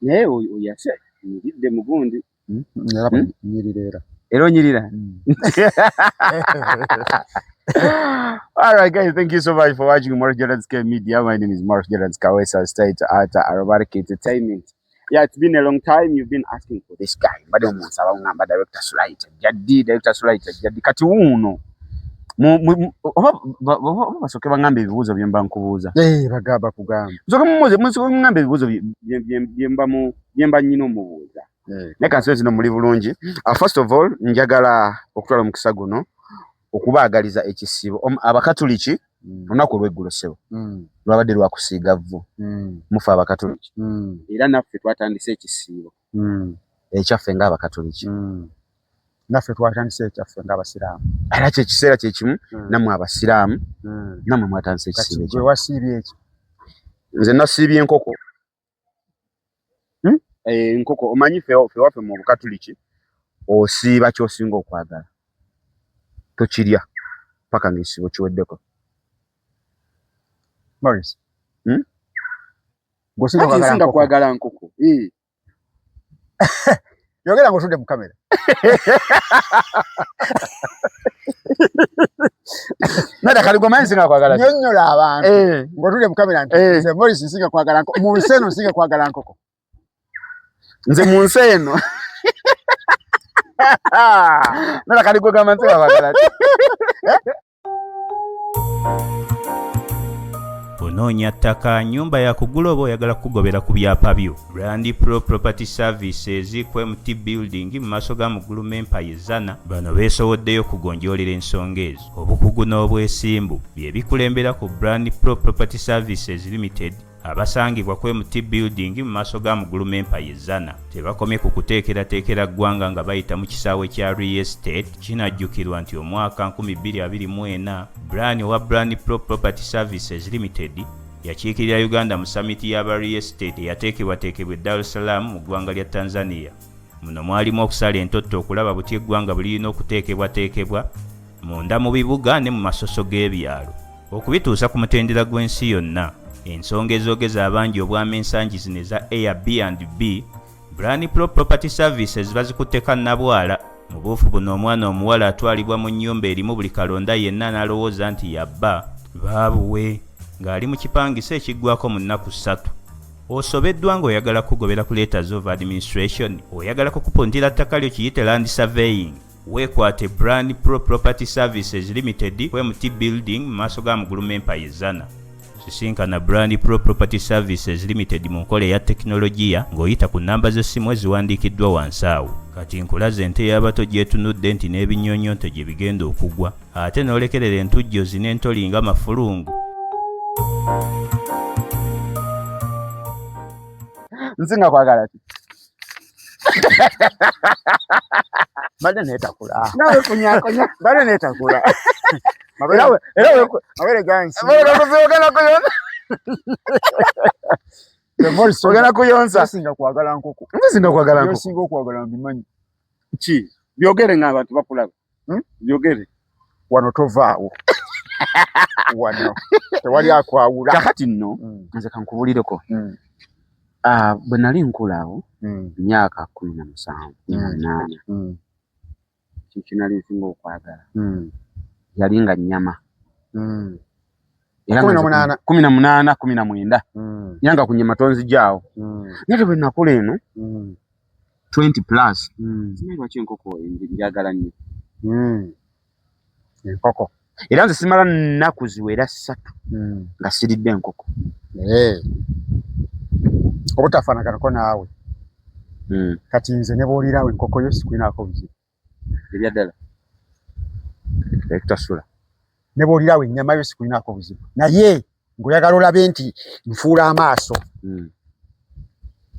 Naye oyase nyiridde mugundi. Era nyirira era. Era onyirira. All right, guys, thank you so much for watching Morris Jordan's K Media. My name is Morris Jordan's Kawesa State at Arobatic Entertainment. Yeah, it's been a long time you've been asking for this guy. Mbadde omunsaba ngamba Director Sulait Jaddi, Director Sulait Jaddi. Kati wuuno oba basooke baŋŋambe ebibuuzo bye mba nkubuuza. Eh, bagamba kugamba. Musooke mumubuuze, musooke muŋŋambe ebibuuzo bye mba nnyina omubuuza. Naye kansibe zino muli bulungi. First of all, njagala okutwala omukisa guno okubaagaliza ekisiibo. Abakatuliki olunaku olw'eggulo ssebo lwabadde lwakusiiga vvu. Mufe Abakatuliki. Era naffe twatandise ekisiibo ekyaffe ng'Abakatuliki. Naffe twatandise ekyaffe ng'Abasiraamu. Era kye kiseera kye kimu nammwe Abasiraamu nammwe mwatandise ekisiibo ekyo. Gwe wasiibye eki? Nze nasiibye enkoko. Enkoko omanyi ffe waffe mu Bukatuliki osiiba ky'osinga okwagala. Tokirya paka ng'ekisiibo kiweddeko. Morris. Gwe kwagala nkoko. Yogera ng'otudde mu kamera. Nada kali gwe manyi nsinga kwagala. Nnyonnyola abantu ng'otudde mu kamera nti nze Morris nsinga kwagala nkoko. Mu nsi eno nsinga kwagala nkoko. Nze mu nsi eno. Nada kali gwe gamba nsinga kwagala. Onoonya ttaka, nnyumba ya kugula oba oyagala kukugobera ku byapa byo? Brand Pro Property Services ku MT Building mu maaso ga Muguluma Empire e Zzana bano beesowoddeyo okugonjoolera ensonga ezo. Obukugu n'obwesimbu bye bikulembera ku Brand Pro Property Services Limited abasangibwa ku MT Building mu maaso ga Muguluma Empire e Zzana. Tebakomye ku kuteekerateekera ggwanga nga bayita mu kisaawe kya Real Estate. Kinajjukirwa nti omwaka 2024, Brian owa Brand Pro Property Services Limited yakiikirira Uganda mu samiti y'aba Real Estate eyateekebwateekebwa e Dar es Salaam mu ggwanga lya Tanzania. Muno mwalimu okusala entotto okulaba butya eggwanga bwe lirina okuteekebwateekebwa munda mu bibuga ne mu masoso g'ebyalo okubituusa ku mutendera gw'ensi yonna. Ensonga ezoogeza abangi obwama ensangi zino eza Airbnb, Brand Pro Property Services bazikutte kannabwala. Mu buufu buno omwana omuwala atwalibwa mu nnyumba erimu buli kalonda yenna n'alowooza nti ya bba, baabuwe, ng'ali mu kipangisa ekiggwaako mu nnaku ssatu. Osobeddwa ng'oyagala kukugobera ku letters of administration, oyagala kukupuntira ttaka lyo kiyite land surveying. Weekwate Brand Pro Property Services Limited ku MT Building mu maaso ga Muguluma Empire e Zzana. Sisinkana Brand Pro Property Services Limited mu nkola eya tekinologiya ng'oyita ku nnamba z'essimu eziwandiikiddwa wansi awo. Kati nkulaze ente y'abato gy'etunudde nti n'ebinyonyonto gye bigenda okugwa ate n'olekerera entujjozi n'entoli nga mafulungu. Nsinga kwagala ki? Mbadde neetakula. Nawe kunyakonya. Mbadde neetakula. Mabere gansi. Ogenda kuyonsa. Ogenda kuyonsa. Nsinga kwagala nkoko. Nsinga kwagala nkoko. Nsinga okwagala mbimanyi. Ki? Byogere ng'abantu bakulaba. Byogere. Wano tovaawo. Wano tewali akwawula. Kakati nno nze kankubulireko. Bwe nali nkula awo myaka 17 18 kintu kye nali nsinga okwagala yali nga nnyama. Era 18 19 era nga ku nnyama tonziggyaawo. Naye bwe nakula eno 20 plus simanyi lwaki enkoko njagala nnyo. Enkoko. Era nze simala nnaku ziwera 3 nga siridde enkoko. Obutafaanaganako naawe. Kati nze ne bw'oliiraawo enkoko yo sikulinaako buzibu. Ebya ddala. Ekutasula. Ne bw'oliiraawo ennyama yo sikulinaako buzibu. Naye ng'oyagala olabe nti nfuula amaaso.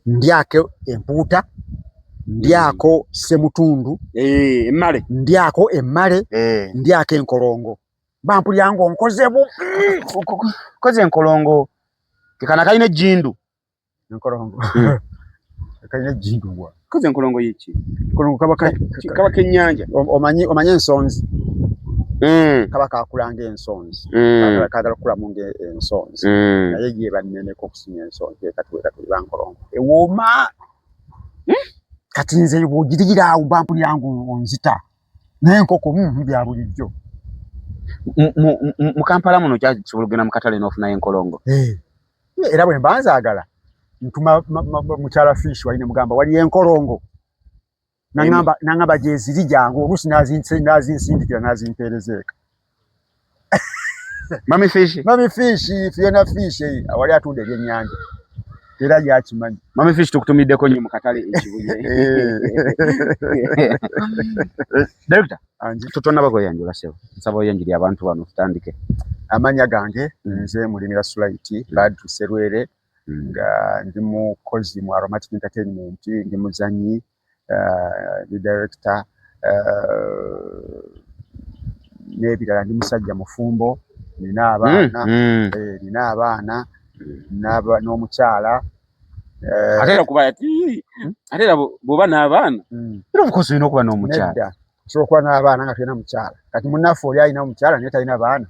Ndyako empuuta, ndyako ssemutundu, emmale, ndyako emmale, ndyako enkolongo. Bampulira ng'onkoze bubi. Koze enkolongo. Kekana kalina ejjindu. Enkolongo. Kalina ejjindu gwa. Koze enkolongo yiki? Enkolongo kaba kennyanja. Omanyi ensonzi. Kaba kakula ng'ensonzi. Kagala kukulamu ng'ensonzi. Naye ye banneneko okusinga ensonzi, kati wekati bankolongo ewooma. Kati nze bw'ogirigira awo mba mpulira nga onzita, naye enkoko bya bulijjo. Mu Kampala muno kyasobola okugenda mu katale n'ofunayo enkolongo? Era bwe mba nzaagala ntuma mukyala Fish wali ne mugamba waliyo enkolongo, nangamba gyeziri jangu, oluusi nazinsindikira nazimpeereza eka. Mami Fish? Mami Fish, Fiona Fish, awali atunda ebyennyanja era yakimanyi. Mami Fish, tukutumiddeko nnyo mu katale ekibuye. Director, totonnaba kweyanjula ssebo, nsaba oyanjuli abantu bano tutandike. Amannya gange nze Mulimira Sulaiti Badru Serwere, nga ndi mukozi mu Aromatic Entertainment, ndi muzanyi, ndi director n'ebirala. Ndi musajja mufumbo, nina abaana, nina abaana n'omukyala. Ate era kuba ate era bw'oba n'abaana, era of course olina okuba n'omukyala. Nedda, osobola okuba n'abaana nga tolina mukyala. Kati munnaffe oli alina omukyala naye talina baana.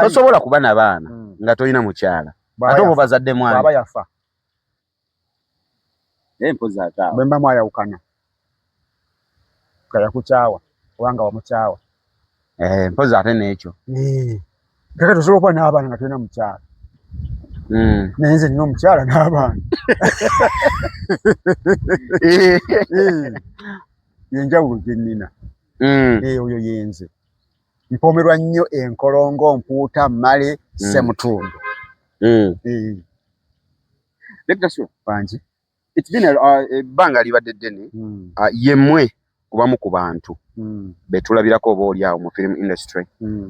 Tosobola kuba n'abaana nga tolina mukyala, ate oba obazadde mwana. Bw'aba yafa. Naye mpozi ate awo bwe mba mwayawukana nga yakukyawa oba nga wamukyawa. Mpozi ate n'ekyo. Kakati osobola okuba n'abaana nga tolina mukyala, naye nze nina omukyala n'abaana. Yenjawulo gye nnina. Oyo yenze mpoomerwa nnyo enkolongo, mpuuta, mmale, ssemutundu. Dr. Sue, Bangi. It's been ebbanga libadde ddene. Yemmwe kubamu ku bantu betulabirako oba oli awo mu film industry,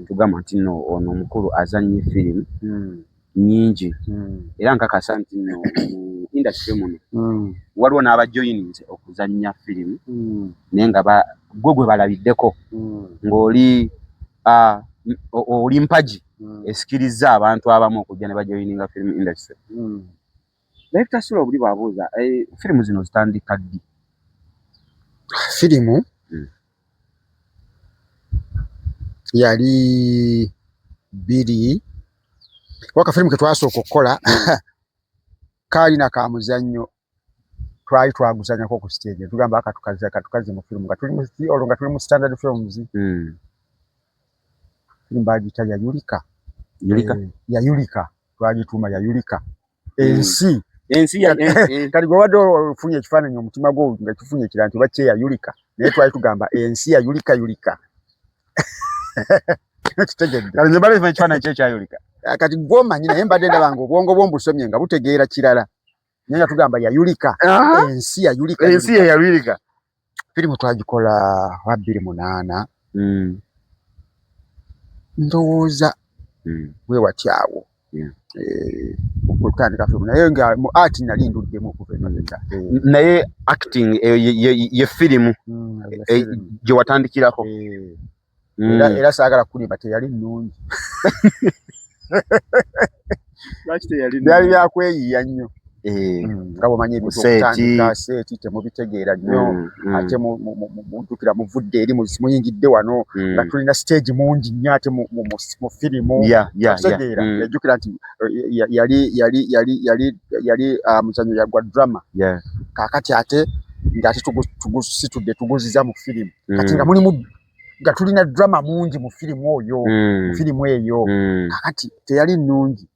tugamba nti nno ono omukulu azannye firimu nnyingi, era nkakasa nti nno mu industry muno waliwo n'abajoyininze okuzannya firimu, naye nga gwe gwe balabiddeko ng'oli oli mpagi esikiriza abantu abamu okujja ne bajoyininga film industry. Director Sula, obuli bwabuuza, firimu zino zitandika ddi? Firimu yali bbiri waka firimu ke twasooka okukola kaalina ka muzannyo, twali twaguzanyako ku stage, tugamba akatukazi akatukazi mu firimu nga tuli mu olwo nga tuli mu Standard Films. Firimu bagiyita Yayulika. Yulika? Yayulika, twagituuma Yayulika ensi. Ensi ya Kati gwe wadde ofunye ekifaananyi omutima gwo nga kifunye ekirala nti oba kyeyayulika, naye twali tugamba ensi yayulika yulika, kitegedde? Kati nze mbadde ekifaananyi kye kyayulika. Kati gwomanyi, naye mbadde ndaba nga obwongo bwo mbusomye nga butegeera kirala, naye nga tugamba yayulika ensi yayulika. Ensi ye yayulika. Firimu twagikola wa 2008, ndowooza bwe wati awo. Okutandika firimu, naye nga mu art nali nduddemu okuva emabega. Naye acting eyo ye firimu gye watandikirako? Era saagala kulimba, teyali nnungi. Lwaki teyali? Byali byakweyiiya nnyo, nga bwomanyi ebintu okutandika set temubitegeera nnyo, ate mujjukira muvudde eri muyingidde wano nga tulina stage mungi nnyo, ate mu firimu tegeera ejjukira nti yali muzannyo yagwa drama, kaakati ate ng'ate tugusitudde tuguziza mu firimu, kati nga mulimu nga tulina drama mungi mu firimu oyo, mu firimu eyo. Kakati teyali nnungi,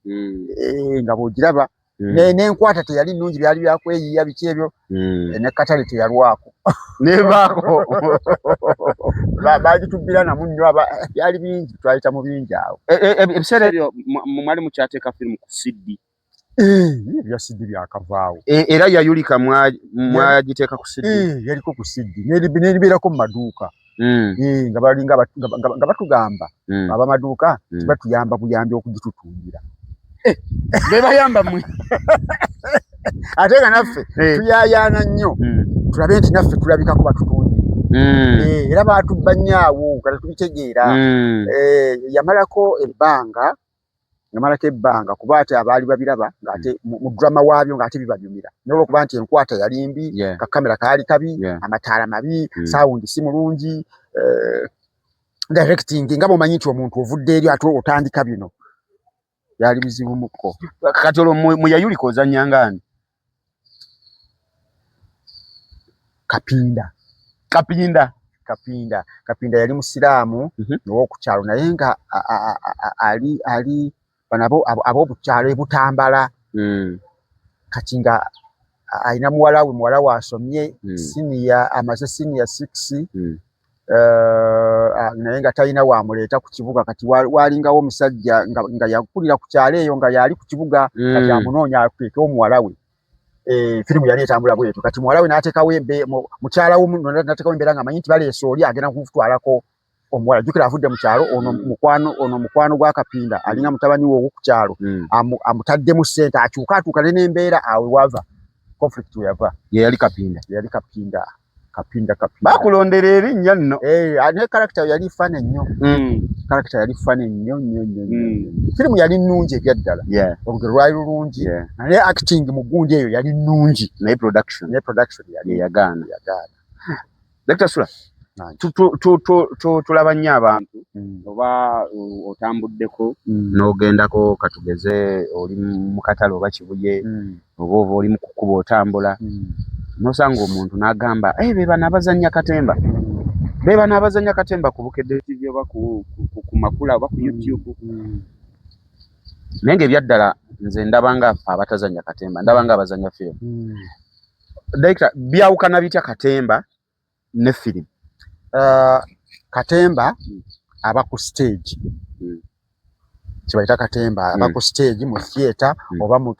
nga bw'ogiraba n'enkwata teyali nnungi, byali byakweyiiya biki ebyo, ne katale teyalwako. Nebaako. Bagitubbira namu nnyo, byali bingi, twayita mu bingi awo. Ebiseera ebyo mwali mukyateeka firimu ku CD? Ebya CD byakavaawo. Era Yayulika mwagiteeka ku CD? Yaliko ku CD neribeerako mu maduuka, nga balinga nga batugamba abamaduuka tibatuyamba buyambi okugitutungira. Bebayamba mmwe? Ate nga naffe tuyayaana nnyo tulabe nti naffe tulabikako batutundire. Era batubba nnyo awo nga tetubitegeera. Yamalako ebbanga, yamalako ebbanga, kuba ate abaali babiraba ng'ate mu drama waabyo ng'ate bibanyumira, naye olwokuba nti enkwata yali mbi, kakamera kaali kabi, amataala mabi, sound si mulungi. Directing nga bw'omanyi nti omuntu ovudde eri ate otandika bino, byali bizibu mukko. Kati olwo mu Yayulika ozannya nga ani? Kapinda. Kapinda. Kapinda. Kapinda yali musiraamu ow'oku kyalo, naye nga ali bano ab'obukyalo e Butambala. Kati nga alina muwala we, muwala we asomye siniya, amaze siniya 6, naye nga talina wamuleeta ku kibuga. Kati walingawo omusajja nga yakulira ku kyalo eyo, nga yali ku kibuga, kati amunoonya ateekewo muwala we. Firimu yali etambula bwetyo. Kati muwala we n'ateekawo, mukyala we n'ateekawo embeera ng'amanyi nti baleese oli agenda kutwalako omuwala. Jjukira avudde mu kyalo, ono mukwano, ono mukwano gwa Kapinda, alinga mutabani we ow'oku kyalo, amutaddemu ssente akyuka atuukane n'embeera. Awe wava conflict, we yava. Ye yali Kapinda. Yali Kapinda. Kapinda, Kapinda. Bakulondera erinnya nno. Ne character yali funny nnyo. Character yali funny nnyo nnyo nnyo nnyo. Firimu yali nnungi ebyaddala. Olugero lwali lulungi. Naye acting mu gundi eyo yali nnungi. Naye production. Naye production yali yagaana. Yagaana. Dr. Sula, tulaba nnyo abantu, oba otambuddeko n'ogendako, katugeze oli mu katale oba Kibuye, oba oli mu kkubo otambula, n'osanga omuntu n'agamba, "Eh, be bano abazannya katemba, be bano abazannya katemba ku Bukedde TV oba ku Makula oba ku YouTube." Naye ng'ebyaddala nze ndaba nga ffe abatazannya katemba, ndaba nga abazannya firimu. Director, byawukana bitya katemba ne firimu? Katemba aba ku stage. Kibayita katemba aba ku stage mu theatre oba mu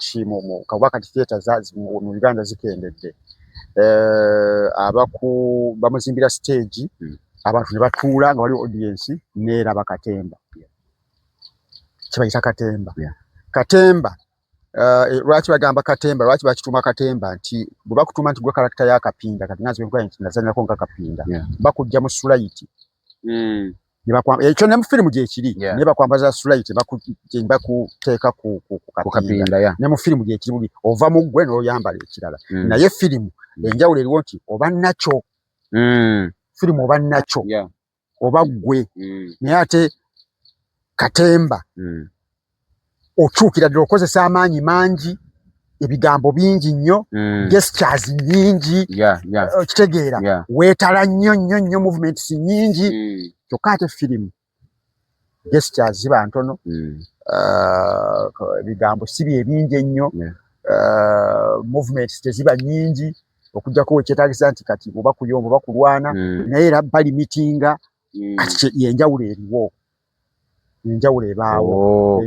oba kati theatre mu Uganda zikendedde. Aba ku bamuzimbira stage, abantu ne batuula nga waliwo audience neeraba katemba. Kibayita katemba. Katemba, lwaki bagamba katemba, lwaki bakituuma katemba? Nti bwe bakutuma nti gwe character ya Kapinda, kati nga nze nti nazannyako nga Kapinda, bakujja mu suit. Ekyo ne mu firimu gyekiri, naye bakwambaza suit, bakuteeka ku Kapinda. Ne mu firimu gyekiri, buli ova mu ggwe n'oyambala ekirala. Naye firimu enjawulo eriwo nti oba nakyo, firimu oba nakyo, oba ggwe. Naye ate katemba okyukira ddala, okozesa amaanyi mangi, ebigambo bingi nnyo, gestures nnyingi, okitegeera, weetala nnyo nnyo nnyo, movements nnyingi. Kyokka ate firimu gestures ziba ntono, ebigambo si bye bingi ennyo, movements teziba nnyingi, okuggyako wekyetaagisa nti kati oba kuyomba oba kulwana, naye era balimitinga. Kati yenjawulo eriwo, enjawulo ebaawo. Oh,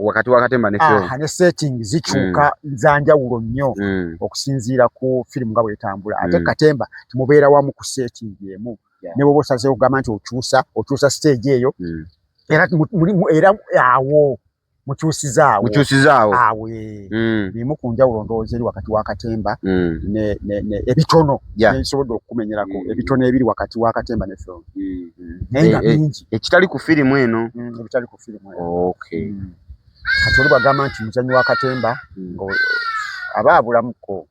wakati wa katemba ne film, ne setting zikyuka za njawulo nnyo okusinziira ku firimu nga bwetambula. Ate katemba timubeera wamu ku setting emu, ne bwoba osazeewo okugamba nti okyusa stage eyo, era era awo mukyusizaawo. Mukyusizaawo. Awo bimu ku njawulo ndowooza eri wakati wa katemba ne ebitono nsobola okukumenyerako ebitono ebiri wakati wa katemba ne film, naye nga bingi. Ekitali ku firimu eno. Ebitali ku firimu eno. Kati oli bwagamba nti muzanyi wa katemba, aba abulamuko,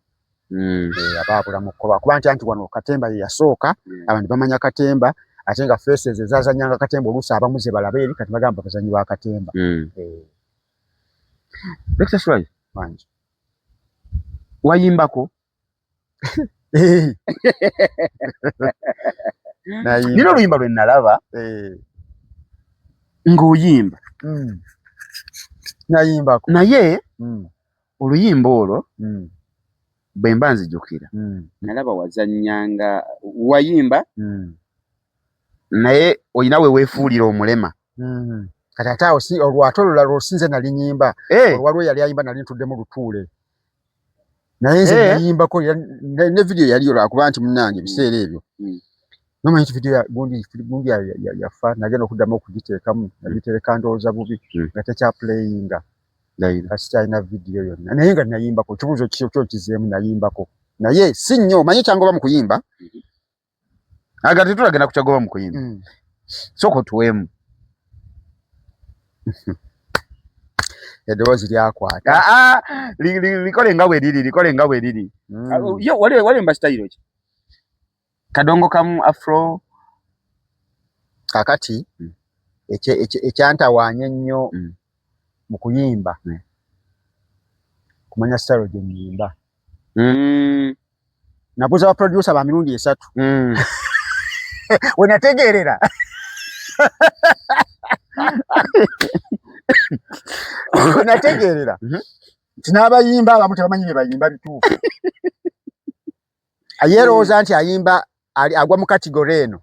aba abulamuko, lwakuba nti anti wano katemba ye yasooka, abantu bamanya katemba, ate nga faces ezazanyanga katemba oluusi abamu ze balaba eri, kati bagamba bazanyi ba katemba. Dr. Sulai, wayimbako? Nina oluyimba lwe nalaba ng'oyimba. Nayimbako. Naye oluyimba olwo, bwe mba nzijukira, nalaba wazannyanga, wayimba, naye olina we weefuulira omulema. Kati ate awo si olwo, ate olulala olusinze nali nyimba, olwaliwo yali ayimba, nali ntuddemu lutuule, naye nze nayimbako ne video yaliyo, lwakuba nti munnange ebiseera ebyo nomanyi nti video gundi gundi yafa, nagenda okuddamu okugiteekamu, nagitereka ndowooza bubi, nga tekyaplayinga, nga sikyalina video yonna, naye nga nayimbako. Ekibuuzo kyo kizeemu, nayimbako naye si nnyo. Omanyi kyangoba mu kuyimba. Aga tetulagenda kukyagoba mu kuyimba. Sooka otuweemu. Eddoboozi lyakwata. Likole nga bwe liri, likole nga bwe liri. Yo wali wali mba style ki? Kadongo kamu, afro? Kakati ekyantawaanya ennyo mu kuyimba kumanya sitayiro gye nnyimba. Nabuuza ba producer ba mirundi 3. We nategeerera. We nategeerera. Nti n'abayimba abamu tebamanyi bye bayimba bituufu. Yeerowooza nti ayimba agwa mu category eno.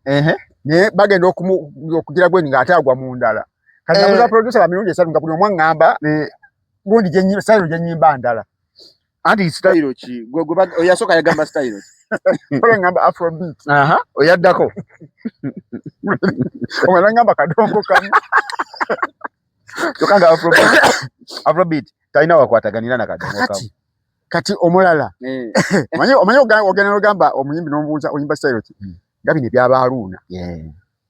Naye bagenda okugira gweni ng'ate agwa mu ndala. Kati nabuuza producer ba mirundi 3 nga buli omu aŋŋamba gundi sitayiro gye nnyimba ndala. Anti sitayiro ki? Gwe oyasooka yagamba sitayiro ki? Oyo ŋŋamba afrobeat. Oyaddako. Omulala ŋŋamba kadongo kamu. Kyokka nga afrobeat talina wakwataganira na kadongo kamu. Kati omulala. Omanyi ogenda n'ogamba omuyimbi n'omubuuza oyimba sitayiro ki? Nga bino ebyaba Haruna.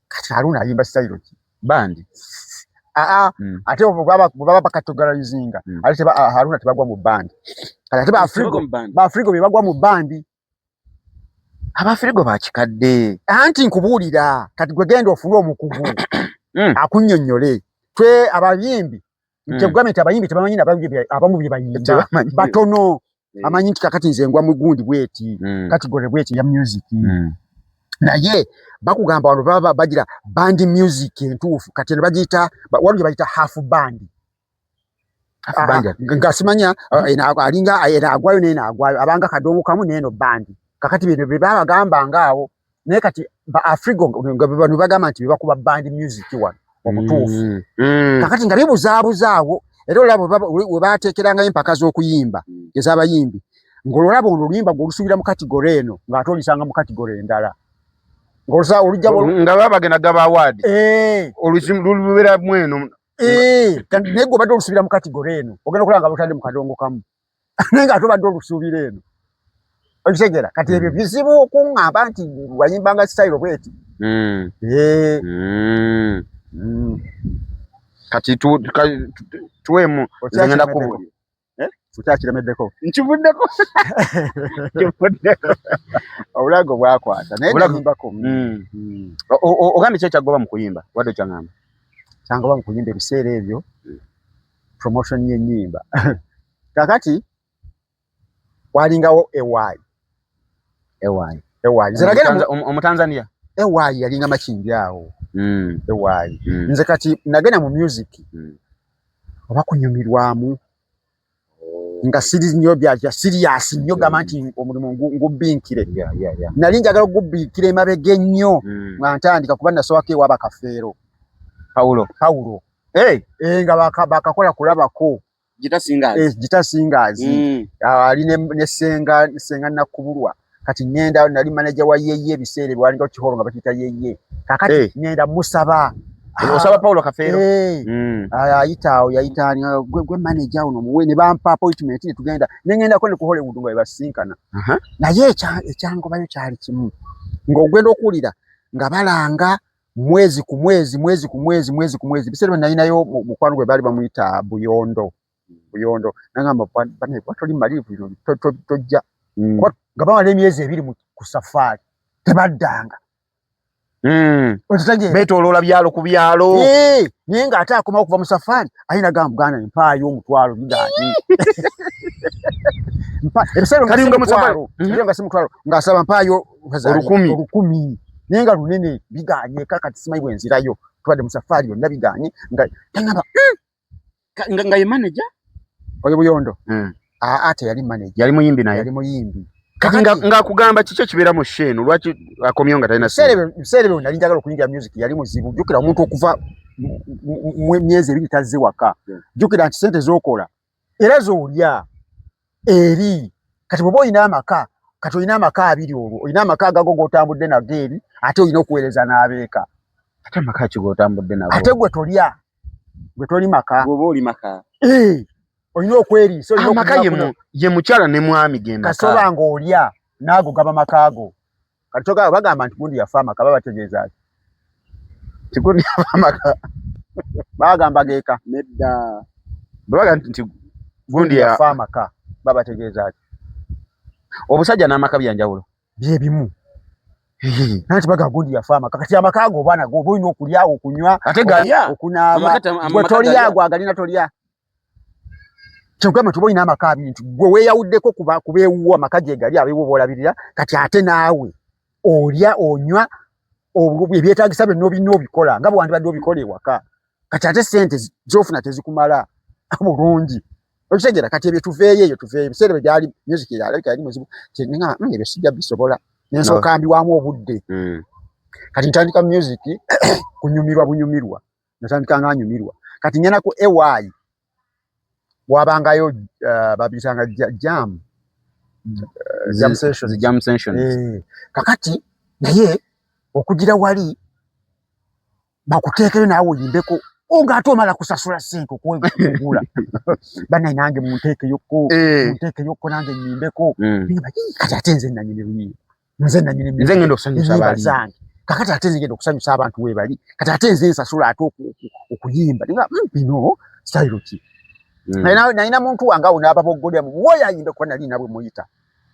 Kati Haruna ayimba sitayiro ki? Bandi. Ate bwe baba bakategorizinga, ate Haruna tebagwa mu bandi. Kati ate ba Afrigo be bagwa mu bandi. Abafrigo bakikadde. Anti nkubuulira, kati gwe genda ofune omukugu akunnyonnyole. Twe abayimbi, kyekugambye nti abayimbi tebamanyi abamu bye bayimba. Batono. Amanyi nti kakati nze ngwa mu gundi bweti, category bweti ya music. Naye bakugamba wano baba bagira band music entuufu, kati eno bagiyita, waliwo gye bayita half band. Half band. Nga simanya, eno alinga, eno agwayo n'eno agwayo, abanga kadongo kamu n'eno band. Kakati bino bye babagamba ng'awo, naye kati ba Afrigo nga bano bagamba nti bakuba band music wano omutuufu. Kakati nga bibuzaabuzaawo, era olaba we baateekerangayo empaka z'okuyimba ez'abayimbi, ng'olaba olwo oluyimba gw'olusuubira mu category eno, ng'ate olisanga mu category endala. Ng'olusa olujja Nga baba bagenda gaba award. Olubeera mu eno. Kandi naye gwe obadde olusuubira mu category eno, ogenda okulaba nga butadde mu kadongo kamu. Naye ng'ate obadde olusuubira eno. Okitegeera? Kati ebyo bizibu okuŋŋamba nti wayimbanga sitayiro bw'eti. Kati tuweemu, nze ngenda kubuulira. Okyakiremeddeko? Nkivuddeko. Nkivuddeko. Obulago bwakwata, naye nayimbako. Ogambye ki ekyaggoba mu kuyimba? Wadde okyaŋŋamba? Kyangoba mu kuyimba ebiseera ebyo, promotion y'ennyimba. Kaakati walingawo AY. AY. AY. Nze nagenda mu Omutanzania? AY yalinga Makindye awo. AY. Nze kati nagenda mu music. Oba kunyumirwamu. Nga siri nnyo bya serious nnyo gamba nti omulimu ngubbinkire. Nali njagala okugubbinkira emabega ennyo nga ntandika kuba nasookako ewa Bakafeero. Paulo. Paulo. Hey. Nga bakakola kulabako. Gita Singers. Gita Singers. Ali ne Senga Nakubulwa. Kati ngenda nali manager wa Yeye ebiseera ebyo, walinga kiholo nga bakiyita Yeye. Kakati ngenda musaba. Osaba Paulo Kafeero. Ayita awo, yayita ani, gwe manager ono muwe, ne bampa appointment ne tugenda. Ne ngendako ne ku Hollywood nga bebasinkana. Naye ekyangobayo kyali kimu. Ng'ogenda okuwulira nga balanga mwezi ku mwezi, mwezi ku mwezi, mwezi ku mwezi. Ebiseera bye nalinayo mukwano gwe baali bamuyita Buyondo. Buyondo. Nagamba, bane, bwa toli malirivu bino, tojja. Kuba nga bamala emyezi 2 ku safaari, tebaddanga. Okitegeera? Beetooloola byalo ku byalo. Naye ng'ate akomawo okuva mu safaari, aye nagamba Buganda mpaayo omutwalo bigaanyi. Mpa, ebiseera nga Kali si nga mu safaari. mutwalo, ebiseera nga si mutwalo, ng'asaba mpaayo Olukumi. olukumi. Naye nga lunene bigaanye, kakati simanyi bwe nzirayo. Tubadde mu safaari yonna bigaanye, nga tangamba, Nga ye manager? Oyo Buyondo. Aa, teyali manager. Yali muyimbi naye. Yali muyimbi. Kati ng'akugamba kiki ekibeera mu show eno, lwaki akomyewo nga talina ssente? Ebiseera ebyo nali njagala okuyingira music yali muzibu. Jjukira omuntu okuva mu myezi 2 tazze waka. Jjukira nti ssente z'okola era z'olya eri. Kati bw'oba olina amaka, kati olina amaka 2 olwo, olina amaka agago g'otambudde nago eri, ate olina okuweereza n'abeeka. Ate amaka ki g'otambudde nago? Ate gwe tolya, gwe toli maka. Bw'oba oli maka. Olina okweriisa, olina Amaka okunywa kuno. ye mukyala ne mwami ge maka. Kasoba ng'olya n'ago gaba maka go. Kati togamba bagamba nti gundi yafa amaka, baba bategeeza ki? Nti gundi yafa amaka. Bagamba geeka. Nedda. Bwe bagamba nti gundi Gundi yafa amaka, baba bategeeza ki? Obusajja n'amaka bya njawulo. Bye bimu. Nanti baga gundi yafa amaka. Kati amaka ago oba nago oba olina okulya, okunywa, okunaaba. Gwe tolya ago agalina tolya. Kyogamba nti oba olina amaka abiri nti gwe weeyawuddeko kuba ewuwo amaka gye gali abeewuwo b'olabirira, kati ate naawe olya onywa ebyetaagisa byonna obirina obikola nga bwe wandibadde obikola ewaka. Kati ate ssente z'ofuna tezikumala bulungi. Okitegeera? Kati ebyo tuveeyo, eyo tuveeyo. Ebiseera bwe byali music alabika yali muzibu. Nengamba, ebyo sijja bisobola. Ne nsooka mbiwaamu obudde. Kati ntandika music kunyumirwa bunyumirwa. Natandika nga nyumirwa. Kati ngenda ku AY. Wabangayo babiyitanga jam. Jam sessions. Jam sessions. Kakati naye okugira wali bakuteekeyo naawe oyimbeko ng'ate omala kusasula ssente okugula. Bannaye nange munteekeyokko, munteekeyokko nange nnyimbeko. Kati ate nze nannyini luyimba. Nze nannyini Nze ngenda okusanyusa ennyimba abali. zange. Kakati ate nze ngenda okusanyusa abantu we bali. Kati ate nze nsasula ate okuyimba. Nga, bino style ki? Nalina muntu wange awo n'ababoggolera mu muwoyo ayimbe kuba nali nabwe muyita.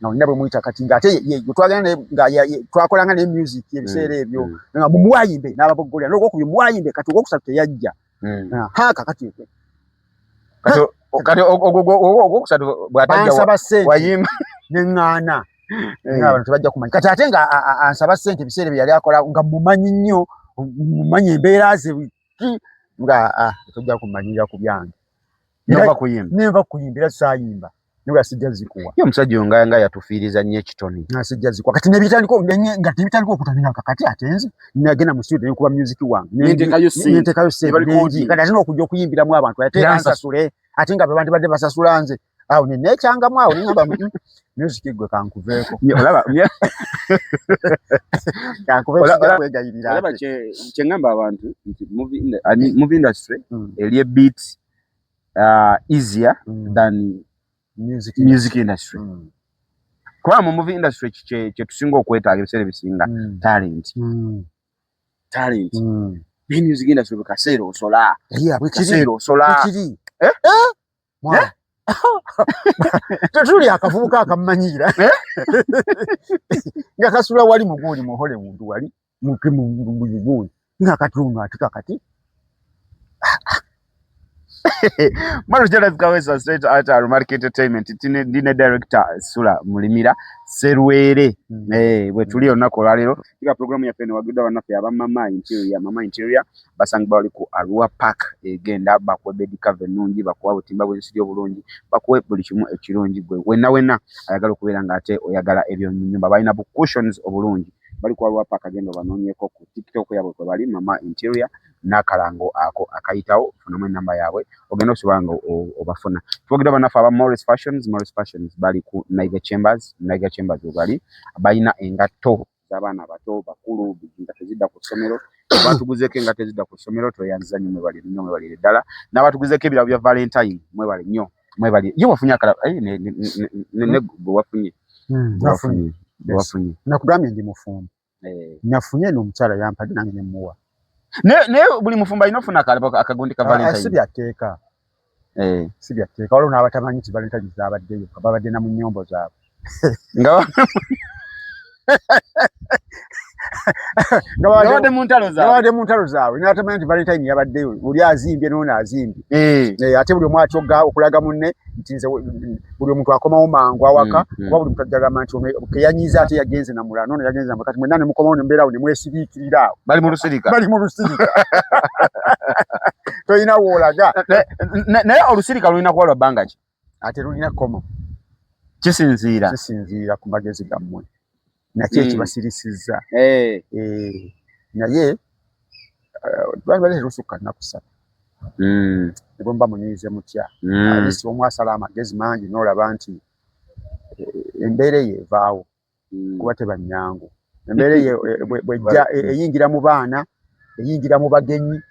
Nalina bwe muyita kati ng'ate ye gwe twagenda naye nga twakolanga naye music ebiseera ebyo. Nga mumuwe ayimbe n'ababoggolera. N'ogwokubiri muwe ayimbe kati ogwokusatu teyajja. Ha, kakati. Kati ogwokusatu bw'atajja Bansaba ssente. wayimba. Ne ŋŋaana. Nga abantu tebajja kumanya. Kati ate nga ansaba ssente ebiseera bye yali akola nga mumanyi nnyo, mumanyi embeera ze ki, nga, tojja kumanyira ku byange. Nova kuyimba. Nenva kuyimba era saayimba. Naye sijja zikuwa. Ye omusajja oyo nga yatufiiriza nnyo ekitone. Nga sijja zikuwa. Kati nga nebitandika okutandika kati ate nze nagenda mu studio ne nkuba music wange. Nentekayo ssente. Nentekayo ssente. Ne balikodi. Kati ate n'okujja okuyimbiramu abantu, ate Era ansasule. Ate nga be bandibadde basasula nze. Awo ne neekyangamu awo ne ngamba, music gwe kankuveeko. Nye, olaba, nye. Kankuveeko, sijja kwegayirira Olaba ate. kye ngamba abantu nti movie industry eri a bit easier than Music music industry. Kuba mu movie industry kye tusinga okwetaaga ebiseera ebisinga, talent. Talent. Naye music industry buli kaseera osola. Yeah, bwe kiri. Kaseera osola. Bwe kiri. Mwana. Tetuli akavubuka akamumanyiira. Nga kasula wali muguuli mu Hollywood wali, mu Uganda. Nga kati ono ate kakati. Mano Jonathan Kawesa straight out of Aromatic Entertainment. Ndine director Sula Mulimira Serwere. Bwe tuli olunaku olwaleero. Tuga programu yaffe eno wagiddwa bannaffe aba Mama Interior. Mama Interior basangibwa wali ku Arua Park egenda bakuwe bed cover ennungi, bakuwa obutimba bw'ensiri obulungi, bakuwe buli kimu ekirungi gwe wenna wenna ayagala okubeera ng'ate oyagala ebyomu nnyumba. Balina bu cushions obulungi. Bali ku Arua Park, agenda obanoonyeeko ku TikTok yaabwe kwe bali Mama Interior n'akalango ako akayitawo, funamu ennamba yaabwe ogenda osobola nga obafuna. Twogedde bannaffe aba Morris Fashions. Morris Fashions bali ku Niger Chambers. Niger Chambers we bali, balina engatto z'abaana abato, bakulu, engatto zidda ku ssomero. Batuguzeeko engatto ezidda ku ssomero, tweyanziza nnyo, mwebale nnyo, mwebalire ddala. N'abatuguzeeko ebirabo bya Valentine, mwebale nnyo, mwebale. Ye wafunye akalabo, ne gwe wafunye. Gwe wafunye. Gwe wafunye. Nakugambye ndi mufumbo. Nafunye n'omukyala yampadde nange ne mmuwa. Naye buli mufumbo alina ofuna akalabo akagundi ka Valentine. Si bya tteeka. Si bya tteeka. Waliwo n'abatamanyi nti Valentine zaabaddeyo, nga babadde na mu nnyombo zaabwe. Nga babadde mu ntalo zaabwe. Babadde mu ntalo zaabwe. N'atamanyi nti Valentine yabaddeyo. Oli azimbye n'ono azimbye. Ate buli omu atya okulaga munne nti nze buli omuntu akomawo mangu awaka, kuba buli muntu ajja agamba nti ono keyanyiiza ate yagenze na mulala, n'ono yagenze na mulala. Kati mwenna ne mukomawo ne mubeera awo ne mwesiriikirira awo. Bali mu lusirika. Bali mu lusirika. Tolina w'olaga. Naye olusirika lulina kuba lwa bbanga ki? Ate lulina kkomo. Kisinziira. Kisinziira ku magezi gammwe. Nakyo ekibasirisizza. Naye lwali telusukka nnaku ssatu. Ne bwe muba munyiize mutya. At least omu asala amagezi mangi n'olaba nti embeera eyo evaawo. Kuba teba nnyangu. Embeera eyo bw'ejja eyingira mu baana, eyingira mu bagenyi.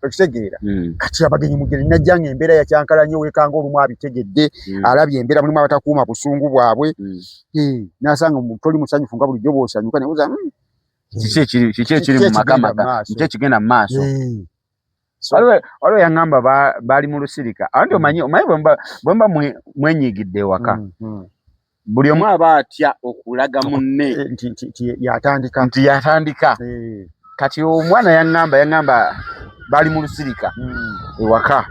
Okitegeera? Kati abagenyi mugeni najja ng'embeera yakyankalanye, weekanga olumu abitegedde, alabye embeera, mulimu abatakuuma busungu bwabwe. N'asanga toli musanyufu nga bulijjo bw'osanyuka, ne buuza, Kiki ekiri mu Kiki maka ekigenda maka? mu maaso? Kiki ekigenda mu maaso? So, Waliwo yaŋŋamba baali mu lusirika. Anti omanyi bwe mba mwenyiigidde ewaka. Buli omu aba atya okulaga munne eh, nti yatandika, nti yatandika. Kati omwana yaŋŋamba bali mu lusirika ewaka,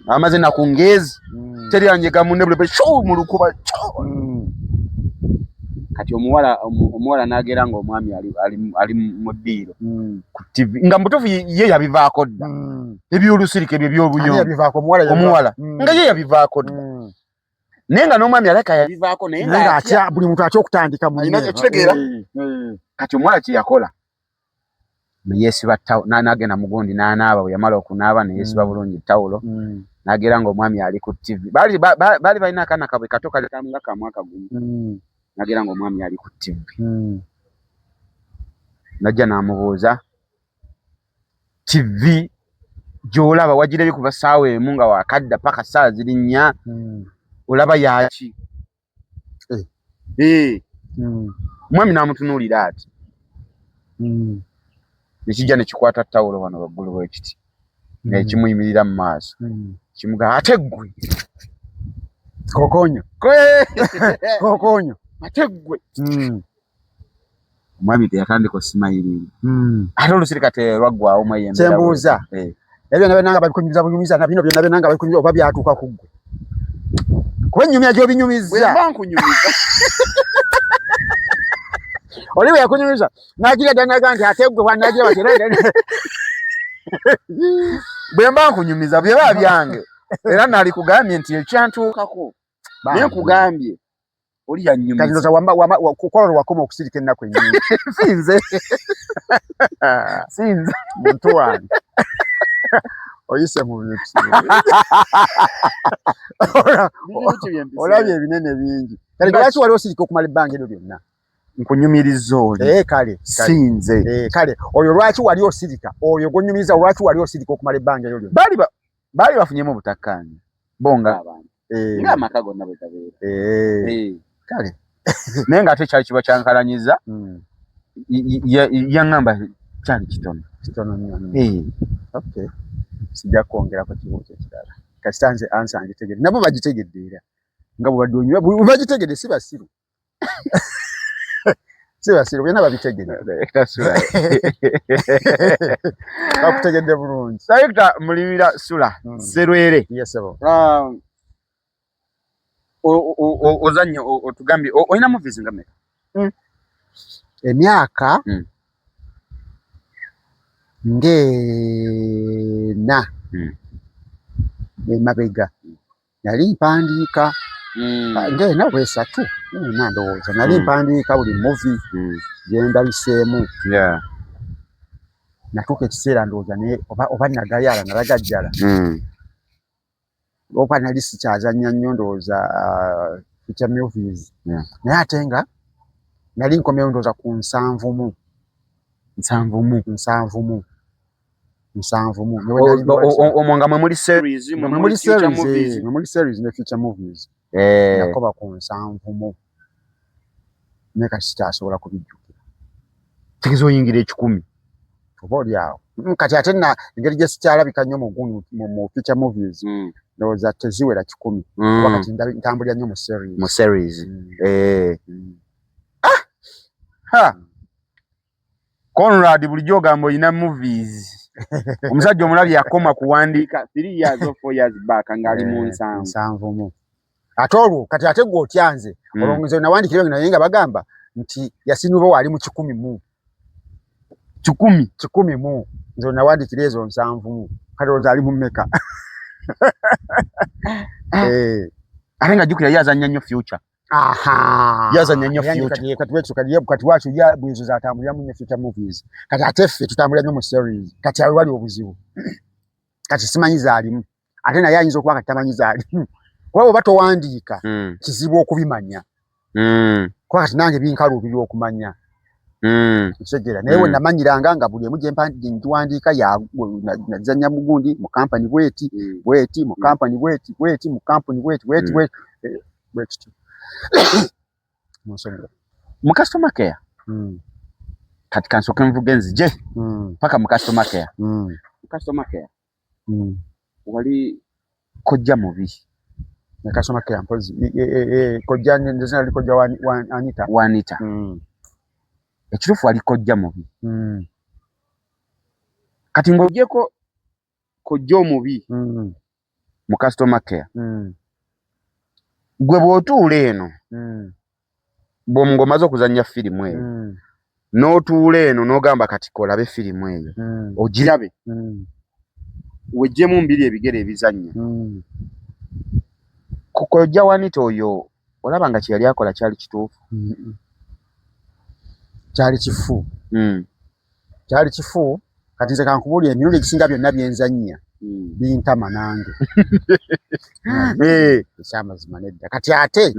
amaze naku ngeezi, teri anyega munne, buli kyo mu lukuba kyo. Kati omuwala n'agera nga omwami ali mu ddiiro ku TV, nga mutuufu ye yabivaako dda, ebyolusirika ebyo ebyobuyonjo, omuwala nga ye yabivaako dda, naye nga n'omwami alabika yabivaako, naye nga atya, buli muntu atya okutandika munne. Okitegeera? Kati omuwala kye yakola, neyesiba n'agenda mugundi n'anaaba. Bwe yamala okunaaba, neyesiba bulungi tawulo, n'agera nga omwami ali ku TV. Baali balina akaana kabwe kato, kali nga ka mwaka gumu. N'agera nga omwami ali ku TV, najja n'amubuuza, "TV gy'olaba wagirabye kuva ssaawa 1 nga wakadda paka ssaawa ziri 4, olaba yaki?" Omwami n'amutunuulira ati, nekijja nekikwata tawulo wano waggulu bwekiti, nekimuyimirira mu maaso, kimugamba, "Ate ggwe." Kokonyo kokonyo. "Ate ggwe." Omwami teyatandika osimayiringa, ate olusirika terwaggwawo mweyembera. Kyembuuza, ebyo byonna byonna nga babikunyumiza bunyumiza, na bino byonna byonna nga babikunyumiza, oba byatuuka ku ggwe? Kuba ennyumya gy'obinyumizza. Bwemba nkunyumiza. Oli bwe yakunyumiza n'agira ddala naga nti ate ggwe bwanagira bati era. Bwe mba nkunyumiza byeba byange, era nalikugambye nti ekyantuukako, naye nkugambye oli kati yanyumiza. Ndoza kukola lwakoma okusirika ennaku ennyingi. Sinze, sinze. Muntu wange, oyise mu bintu, olabye ebinene bingi. Kale lwaki wali osirika okumala ebbanga eryo lyonna? Nkunyumiriza oli. Eh, kale. Sinze. Eh, kale oyo lwaki wali osirika? Oyo gwonyumiriza, lwaki wali osirika okumala ebbanga eryo lyonna? Baali bafunyemu obutakkaanya bo ng'abantu, ng'amaka gonna bwe gabeera. Kale. Naye ng'ate kyali kiba kyankalanyiza, yaŋŋamba kyali kitono. Kitono nnyo. Okay, sijja kwongerako kibuuzo ekirala, kasita nze answer ngitegedde, nabo bagitegedde, era nga bwebadde onywa bagitegedde. Si basiru, si basiru, byonna babitegedde. Director Sula. Bakutegedde bulungi. Director Mulimira Sula Serwere. Yes, sebo. Ozannyo otugambye olina movies nga mmeka? Emyaka ng'ena emabega nali mpandiika, ng'ena oba 3, ena ndowooza, nali mpandiika buli movie gye ndabiseemu. Natuuka ekiseera ndowooza naye oba nagayaala, nalagajjala, oba nali sikyazannya nnyo ndowooza feature movies, naye ate nga nali nkomyewo ndowooza ku 70. 70? 70, 70. Omwo nga mwe muli series, mwe muli future movies? Mwe muli series ne feature movies. Nakoba ku 70, naye kati sikyasobola kubijjukira. Tegeeza oyingira 100? Oba oli awo. Kati ate na engeri gye sikyalabika nnyo mu feature movies, ndowooza teziwera 100, kuba kati ntambulira nnyo mu series. Mu series. Ah! Conrad, bulijjo ogamba olina movies. Omusajja omulabi yakoma kuwandiika 3 years or 4 years back ng'ali mu 70. 70. Ate olwo kati ate gwe otyanze, olwo nze nawandikira naye nga bagamba nti Yasinuba waali mu 100. 100? 100. Nze nawandikira ezo 70, kati olowooza ali mu mmeka? Ate nga jjukira ye azannya nnyo future. Aha. Yazannya nnyo Era future. Kati lwaki ye bwezo zatambuliramu nnyo future movies, kati ate ffe tutambulira nnyo mu series. Kati awo wali obuzibu, kati simanyi zaalimu, ate naye ayinza okuba kati tamanyi zaalimu, kuba bw'oba towandiika kizibu okubimanya, kuba kati nange binkaluubirira okumanya. Okitegeera? Naye we namanyiranga nga buli emu gye ngiwandiika, nazannya mugundi mu kampani bweti, bweti mu kampani bweti, bweti mu kampani bweti, bweti, bweti, bwe kityo munsonyiwe. Mu customer care, kati kansooke nvuge nzije paka mu customer care. Mu customer care wali kojja mubi? Ne customer care mpozi kojja nze nali kojja wa Anita. Wa Anita. Ekituufu wali kojja mubi. Kati ng'ogyeko kojja omubi mu customer care, gwe bw'otuula eno, ng'omaze okuzannya firimu eyo, n'otuula eno n'ogamba kati kolabe firimu eyo, ogirabe, weggyemu mbiri ebigere ebizannya, ku kojja wa Anita oyo olaba nga kye yali akola kyali kituufu? Kyali kifu. Kyali kifu. Kati nze kankubuulire, emirundi egisinga byonna byenzannya bintama nange. Ekyamazima nedda. Kati ate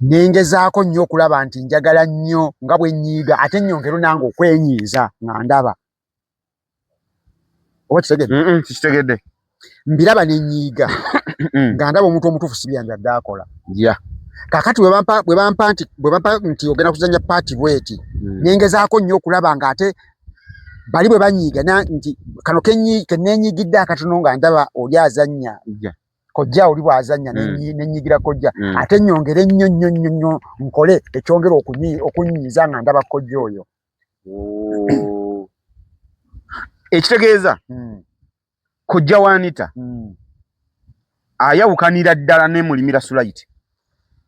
nengezaako nnyo okulaba nti njagala nnyo nga bwe nnyiiga, ate nnyongero nange okwenyiiza nga ndaba. Oba kitegedde? Kikitegedde. Mbiraba ne nnyiiga nga ndaba omuntu omutuufu si byandibadde akola. Kaakati bwe bampa nti ogenda kuzannya part bweti, nengezaako nnyo okulaba ng'ate bali bwe banyiiga nti kano ke neenyigidde akatono nga ndaba oli azannya. Kojja oli bw'azannya nenyigira kojja, ate nnyongere nnyo nnyo nnyo nnyo nkole ekyongera okunyiiza nga ndaba kojja oyo. Ekitegeeza kojja wa Anita ayawukanira ddala ne Mulimira Sulait.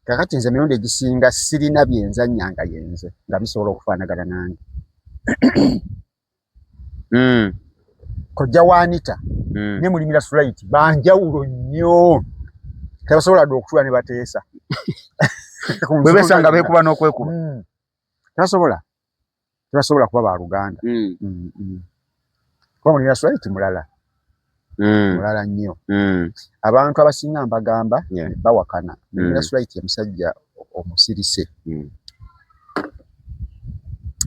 Kakati nze emirundi egisinga sirina byenzannya nga yenze nga bisobola okufaanagana nange. Kojja wa Anita ne Mulimira Sulait banjawulo nnyo, tebasobola dde okutuula ne bateesa. Bwe besanga beekuba n'okwekuba. Tebasobola kuba baluganda. Kuba Mulimira Sulait mulala. Mulala nnyo. Abantu abasinga mbagamba bawakana. Mulimira Sulait ye musajja omusirise.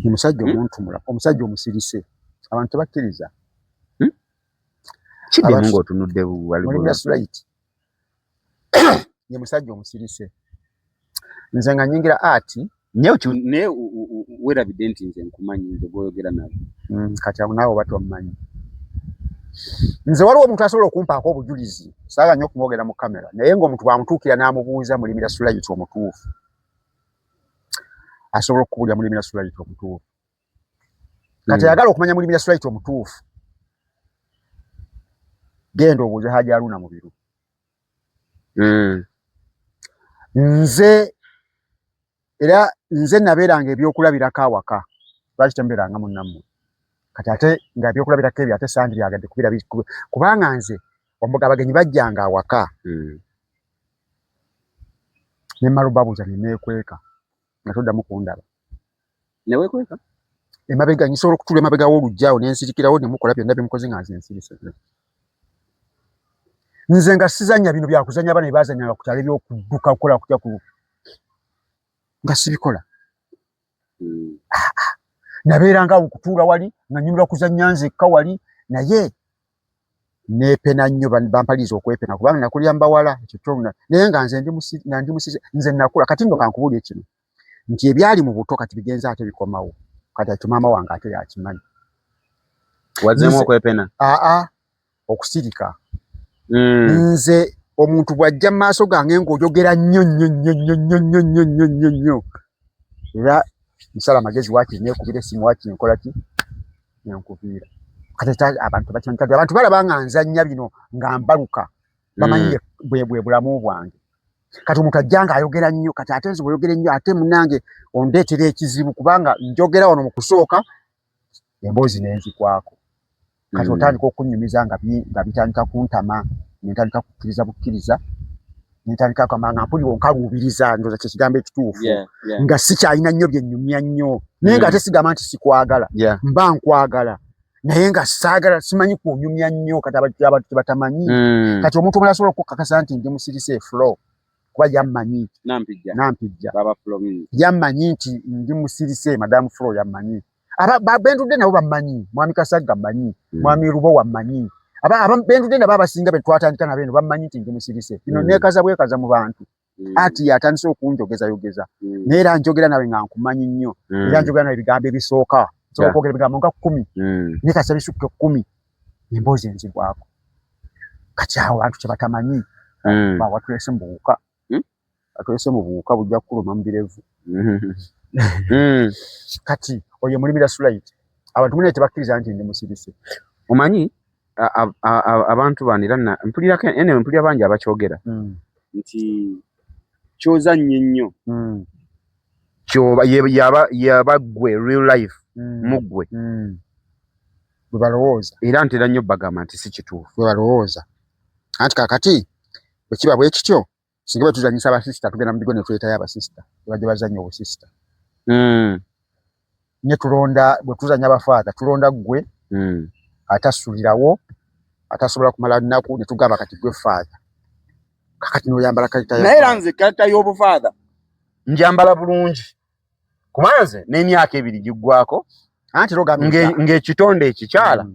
Ye musajja omuntu mulala, omusajja omusirise. Abantu tebakkiriza. Kiddemu ng'otunudde wali. Mulimira Sulait ye musajja omusirise. Nze nga nnyingira art. Naye weerabidde nti nze nkumanyi, nze gw'oyogera nawe. Kati awo naawe oba tommanyi. Nze waliwo omuntu asobola okumpaako obujulizi, saagala nnyo okumwogera mu kamera, naye ng'omuntu bw'amutuukira n'amubuuza Mulimira Sulait omutuufu, asobola okukubuulira Mulimira Sulait omutuufu. Kati ayagala okumanya Mulimira Sulait omutuufu, genda obuuze Haji Haruna Mubiru. Nze era nze nabeeranga ebyokulabirako awaka, lwaki tembeeranga munnammwe? Kati ate nga ebyokulabirako ebyo ate sandibyagadde kubira, kubanga nze omboga abagenyi bajjanga awaka, ne mmala obabuuza ne neekweka nga toddamu kundaba. Ne weekweka? Emabega nsobola okutuula emabega w'oluggi awo ne nsirikirawo ne mukola byonna bye mukoze nga nze nsirise. Nze nga sizannya bino byakuzannya abaana bye baazannyanga ku kyalo eby'okudduka okukola kutya ku nga sibikola. Nabeeranga awo okutuula wali nga nnyumirwa kuzannya nzekka wali, naye neepena nnyo, bampaliriza okwepena kubanga nakulira mu bawala, ekyo kyo naye nga nze nga ndi musize, nze nakula. Kati nno kankubuulire kino nti ebyali mu buto kati bigenze ate bikomawo. Kati ekyo maama wange ate yakimanyi. Wazzeemu okwepena? Aa, okusirika. Nze omuntu bw'ajja mu maaso gange ng'oyogera nnyo nnyo nnyo nnyo nnyo nnyo nnyo nnyo nnyo nnyo, era nsala amagezi waakiri neekubira essimu, waakiri nkola ki, nenkuviira. Kati abantu bakimanyi, kati abantu balaba nga nzannya bino nga mbaluka, bamanyi bwe bulamu bwange. Kati omuntu ajja ng'ayogera nnyo, kati ate nze bw'oyogera ennyo ate munnange ondeetera ekizibu, kubanga njogera wano mu kusooka emboozi n'enzikwako. Kati otandika okunnyumiza nga bitandika kuntama, ne ntandika kukkiriza bukkiriza, ne ntandika kugamba nga mpulira onkaluubiriza, ndowooza kye kigambo ekituufu, nga sikyalina nnyo bye nnyumya nnyo, naye ng'ate sigamba nti sikwagala, mba nkwagala, naye nga saagala, simanyi kunyumya nnyo. Kati abantu tebatamanyi. Kati omuntu omulala asobola okukakasa nti ndi musirise Flo, kuba yammanyi. Nampijja. Nampijja. Baba Flo. Yammanyi nti ndi musirise, Madamu Flo yammanyi. Bendudde nabo bammanyi, Mwami Kasagga mmanyi, Mwami Lubowa mmanyi. Bendudde nabo abasinga be twatandika nabo eno bammanyi nti ndi musirise. Bino neekaza bwekaza mu bantu. Ati yatandise okunjogezayogeza. Naye era njogera nawe nga nkumanyi nnyo. Era njogera nawe ebigambo ebisooka. Nsobola okwogera ebigambo nga 10. Naye kasita bisukka 10, emboozi enzigwako. Kati awo abantu kyebatamanyi watulese mu buwuka, atulese mu buwuka bujja kukuluma mu birevu. Kati oyo Mulimira Sulait, abantu munene tebakkiriza nti ndi musirise. Omanyi abantu bano era mpulirako ene, mpulira bangi abakyogera nti kyozannye nnyo kyoba yaba ggwe real life mu ggwe. Bwe balowooza. Era ntera nnyo bagamba nti si kituufu. Bwe balowooza. Anti kakati bwe kiba bwe kityo, singa bwe tuzanyisa abasisita, tugenda mu bigo ne tuleetayo abasisita bajja bazanya obusisita. Ne tulonda, bwe tuzanya abafaatha, tulonda ggwe atasulirawo, atasobola kumala nnaku, ne tugamba kati gwe faatha, kakati n'oyambala character ya Naye era nze character y'obufaatha njambala bulungi, kuba nze n'emyaka 2 giggwako. Anti era ogambye ng'ekitonde ekikyala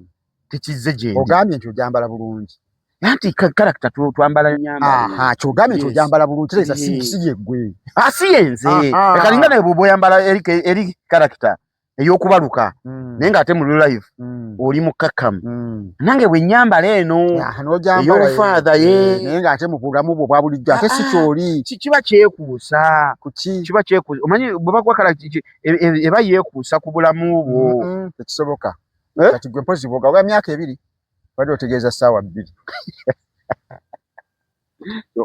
tekizze gyendi. Ogambye nti ojambala bulungi. Anti character twambala nyambala. Aha, kyogambye nti ojambala bulungi, kitegeeza si yeggwe. Ah, si yenze. Ekalinga naye bw'oba oyambala eri character ey'okubaluka, naye ng'ate mu real life oli mukkakkamu. Nange bwe nnyambala eno n'ojambala ey'obufaatha ye. Naye ng'ate mu bulamu bwo bwa bulijjo ate si ky'oli. Kiba kyekuusa. Kuki? Kiba kyekuusa. Omanyi bwe bakuwa character eba yeekuusa ku bulamu bwo. Tekisoboka. Eh? Kati gwe mpozi bw'ogawa emyaka 2, badde otegeeza ssaawa 2.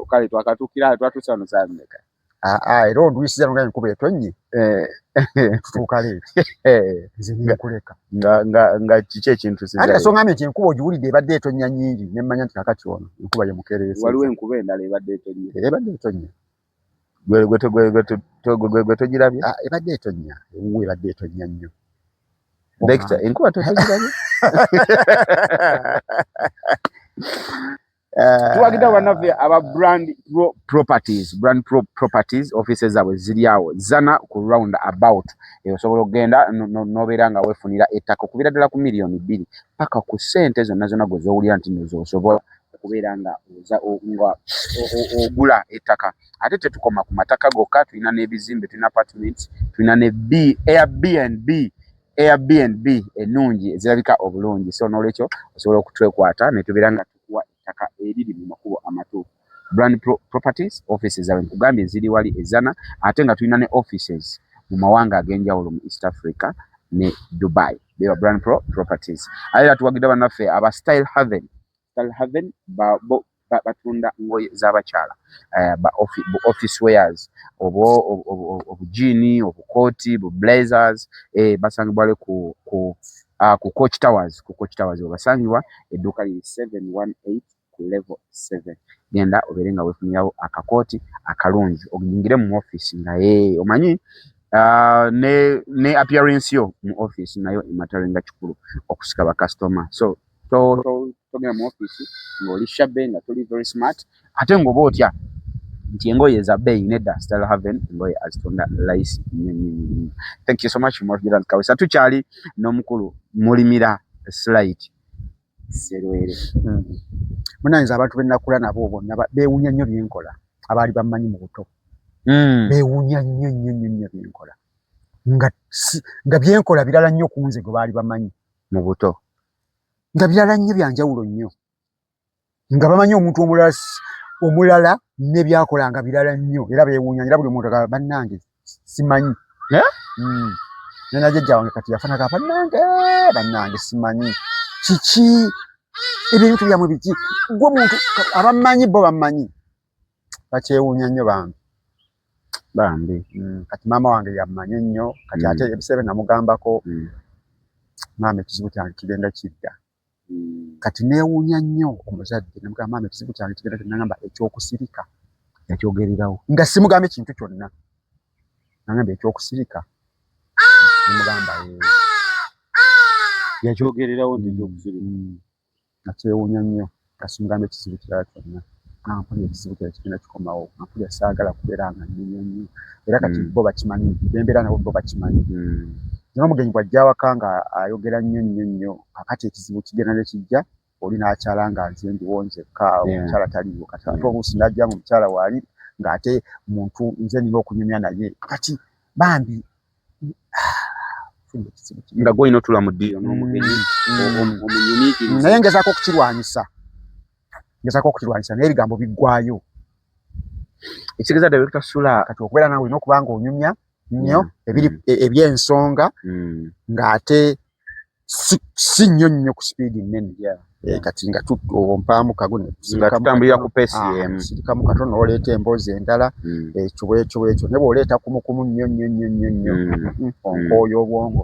Kale twakatuukira, twatuuse wano ssaawa mmeka? Aa, era ondwisiza nga enkuba etonnye. Tutuuka leero. Nze nenkuleka. Nga kiki ekintu Ate kasonga ngambye nti enkuba ogiwulidde ebadde etonnya nnyingi, ne mmanya nti kakati ono enkuba ye mukeereesa. Waliwo enkuba endala ebadde etonnya? Ebadde etonnya. Gwe togirabye? Ah, ebadde etonnya. Ewuwo ebadde etonnya nnyo. Dexter, enkuba togirabye? Tuwagidde bannaffe aba Brand Pro Properties. Brand Pro Properties offices zaabwe ziri awo Zana ku round about. Osobola okugenda n'obeera nga weefunira ettaka okubira ddala ku miliyoni 2 paka ku ssente zonna zonna gwe z'owulira nti nno z'osobola okubeera nga ogula ettaka. Ate tetukoma ku mataka gokka, tulina n'ebizimbe, tulina apartments, tulina ne B, Airbnb, Airbnb ennungi ezirabika obulungi. So n'olwekyo osobola okutwekwata ne tubeera nga tukuwa ettaka eriri mu makubo amatuufu. Brand Pro Properties offices zaabwe nkugambye ziri wali Ezana, ate nga tulina ne offices mu mawanga ag'enjawulo mu East Africa ne Dubai. Beba Brand Pro Properties. Ate era tuwagidde bannaffe aba Style Haven. Style Haven bo batunda ngoye z'abakyala, ba office wears, obujiini, obukooti, bu blazers, basangibwa wali ku Coach Towers, ku Coach Towers webasangibwa, edduuka liri 718 ku level 7. Genda obeere nga weefunirawo akakooti akalungi oyingire mu office nga omanyi ne appearance yo mu office nayo ematteringa kikulu okusika bakasitoma. So togenda mu office ng'oli shabby, nga toli very smart, ate ng'oba otya nti engoye za bbeeyi. Nedda, Style Haven engoye azitunda layisi nnyo nnyo nnyo nnyo. Thank you so much, Morgan Kawesa. Tukyali n'omukulu Mulimira Slight Serwere. Munange, abantu be nakula nabo bonna beewuunya nnyo byenkola, abaali bammanyi mu buto. Beewuunya nnyo nnyo nnyo nnyo byenkola. Nga byenkola birala nnyo ku nze gwe baali bamanyi. Mu buto. Nga birala nnyo, bya njawulo nnyo. Nga bamanyi omuntu omulala ne byakola nga birala nnyo, era beewuunya, era buli omuntu agamba bannange simanyi. Eh? Ne najjajja wange kati yafanaga bannange, bannange simanyi kiki ebintu byammwe biki, gwe muntu abammanyi bo bammanyi bakyewuunya nnyo bambi. Bambi. Kati maama wange yammanyi nnyo kati, ate ebiseera namugambako, maama ekizibu kyange kigenda kidda. Kati neewuunya nnyo omuzadde, namugamba maama ekizibu kyange kigenda kidda, nagamba ekyokusirika. Yakyogererawo. Nga simugamba ekintu kyonna, nagamba ekyokusirika, nemugamba ee. Yakyogererawo nti ekyokusirika. Nga kyewuunya nnyo nga simugamba ekizibu kirala kyonna, nga mpulira ekizibu kino kigenda kikomawo, nga mpulira saagala kubeera nga nnyumya nnyo, era kati bo bakimanyi, bembeera nabo bo bakimanyi. Naye omugenyi bw'ajja awaka nga ayogera nnyo nnyo nnyo, kakati ekizibu kigenda ne kijja, oli n'akyala nga nze ndiwo nzekka, omukyala taliiwo. Kati ate oluusi n'ajja nga omukyala waali, ng'ate muntu nze nina okunyumya naye, kati bambi nga gwolina otula mu ddiiro n'omugenyi omunyumiikirize. Naye ngezaako okukirwanyisa. Ngezaako okukirwanyisa naye ebigambo biggwayo. Ekitegeeza Director Sula kati okubeera naawe olina okuba nga onyumya nnyo ebiri eby'ensonga ng'ate si nnyo nnyo ku sipiidi nnene. Kati nga ompaamu kago nga tutambulira ku pace y'emu, sirikamu katono n'oleeta emboozi endala, ekyo bwekyo bwekyo, naye bw'oleeta kumukumu nnyo nnyo nnyo nnyo nnyo, onkooya obwongo,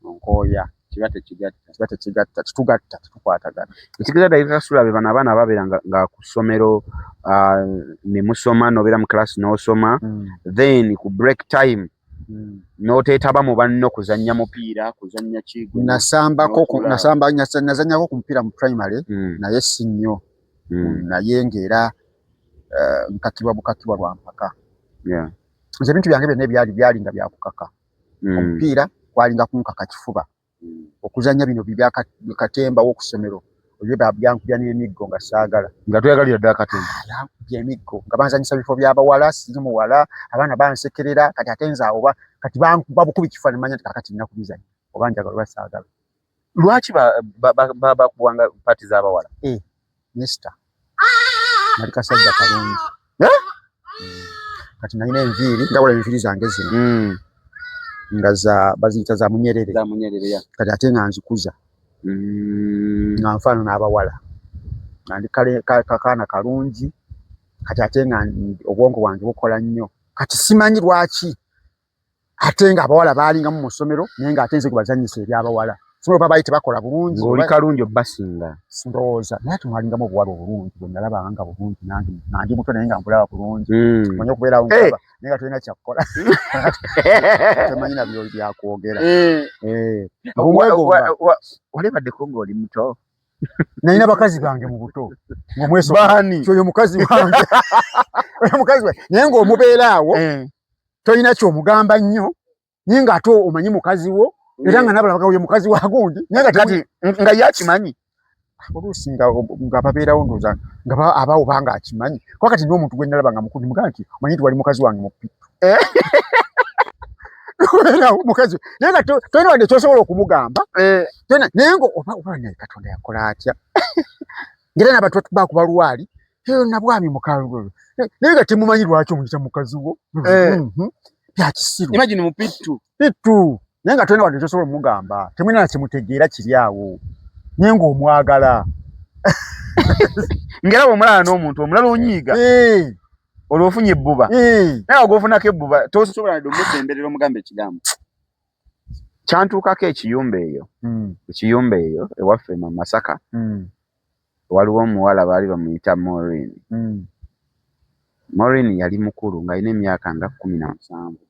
onkooya. Kiba tekigatta. Kiba tekigatta, tetugatta, tetukwatagana. Ekitegeeza Director Sula be bano abaana ababeera nga ku ssomero ne musoma, n'obeera mu class n'osoma, then ku break time n'oteetaba mu banno kuzannya mupiira, kuzannya ki? Nasambako, nasamba, nazannyako ku mupiira mu primary, naye si nnyo, naye ng'era nkakibwa bukakibwa lwa mpaka. Nze ebintu byange byonna ebyali byali nga byakukaka. Omupiira gwalinga kunkaka kifuba. Okuzannya bino katemba w'okusomero ebyo byankubya n'emiggo nga saagala. Nga toyagalira ddala katemba? Yankubya emiggo nga banzanyisa bifo by'abawala, siri muwala, abaana bansekerera, kati ate nze awo kati bankuba bukubi kifuba ne mmanya nti kaakati nnina kubizannya oba njagala oba saagala. Lwaki bakubwanga paati z'abawala? Mister, nali kasajja kalungi. Kati nalina enviiri nga wala enviiri zange zino nga za baziyita za munyerere. Za munyerere, ya. Kati ate nga nzikuza. Nga nfaanana abawala. Nga ndi kakaana kalungi, kati ate nga obwongo bwange bukola nnyo. Kati simanyi lwaki ate nga abawala baalingamu mu ssomero naye ng'ate nze gwe bazannyisa eby'abawala. Simanyi oba baali tebakola bulungi. Ng'oli kalungi obasinga. Ndowooza naye ate mwalingamu obuwala obulungi bwe nalabanga nga bulungi nange nga ndi muto naye nga mbulaba bulungi. Omanyi okubeerawo nkulaba naye nga tolina kyakukola. Tomanyi na byakwogera. Wali baddeko ng'oli muto? Nalina bakazi bange mu buto. Ng'omwesoga. Baani? Oyo mukazi wange. Oyo mukazi wange. Naye ng'omubeera awo tolina ky'omugamba nnyo naye ng'ate omanyi mukazi wo era nga nabalabaga oyo mukazi wa gundi naye nga kati nga ye akimanyi. Oluusi nga babeerawo ndowooza nga abawo banga akimanyi kuba kati n'omuntu gwe nalaba nga mukulu mugamba nti omanyi nti wali mukazi wange mu P2. Obeerawo mukazi naye nga tolina wadde kyosobola okumugamba, naye nga oba naye Katonda yakola atya ngera n'abantu bakuba lwali eyo nabwami mukalu naye nga temumanyi lwaki omuyita mukazi wo. Bya kisiru. Imagine mu P2. P2 naye nga tolina wadde kyosobola omugamba, temulina nakimutegeera kiri awo naye ng'omwagala. Ngera bw'omulala n'omuntu omulala onyiiga olwo ofunye ebbuba, naye agofunako ebbuba tosobola nadde omusemberera omugamba ekigambo. Kyantuukako ekiyumba eyo, ekiyumba eyo ewaffe mu Masaka, waliwo omuwala baali bamuyita Maureen. Maureen yali mukulu ng'alina emyaka nga 17,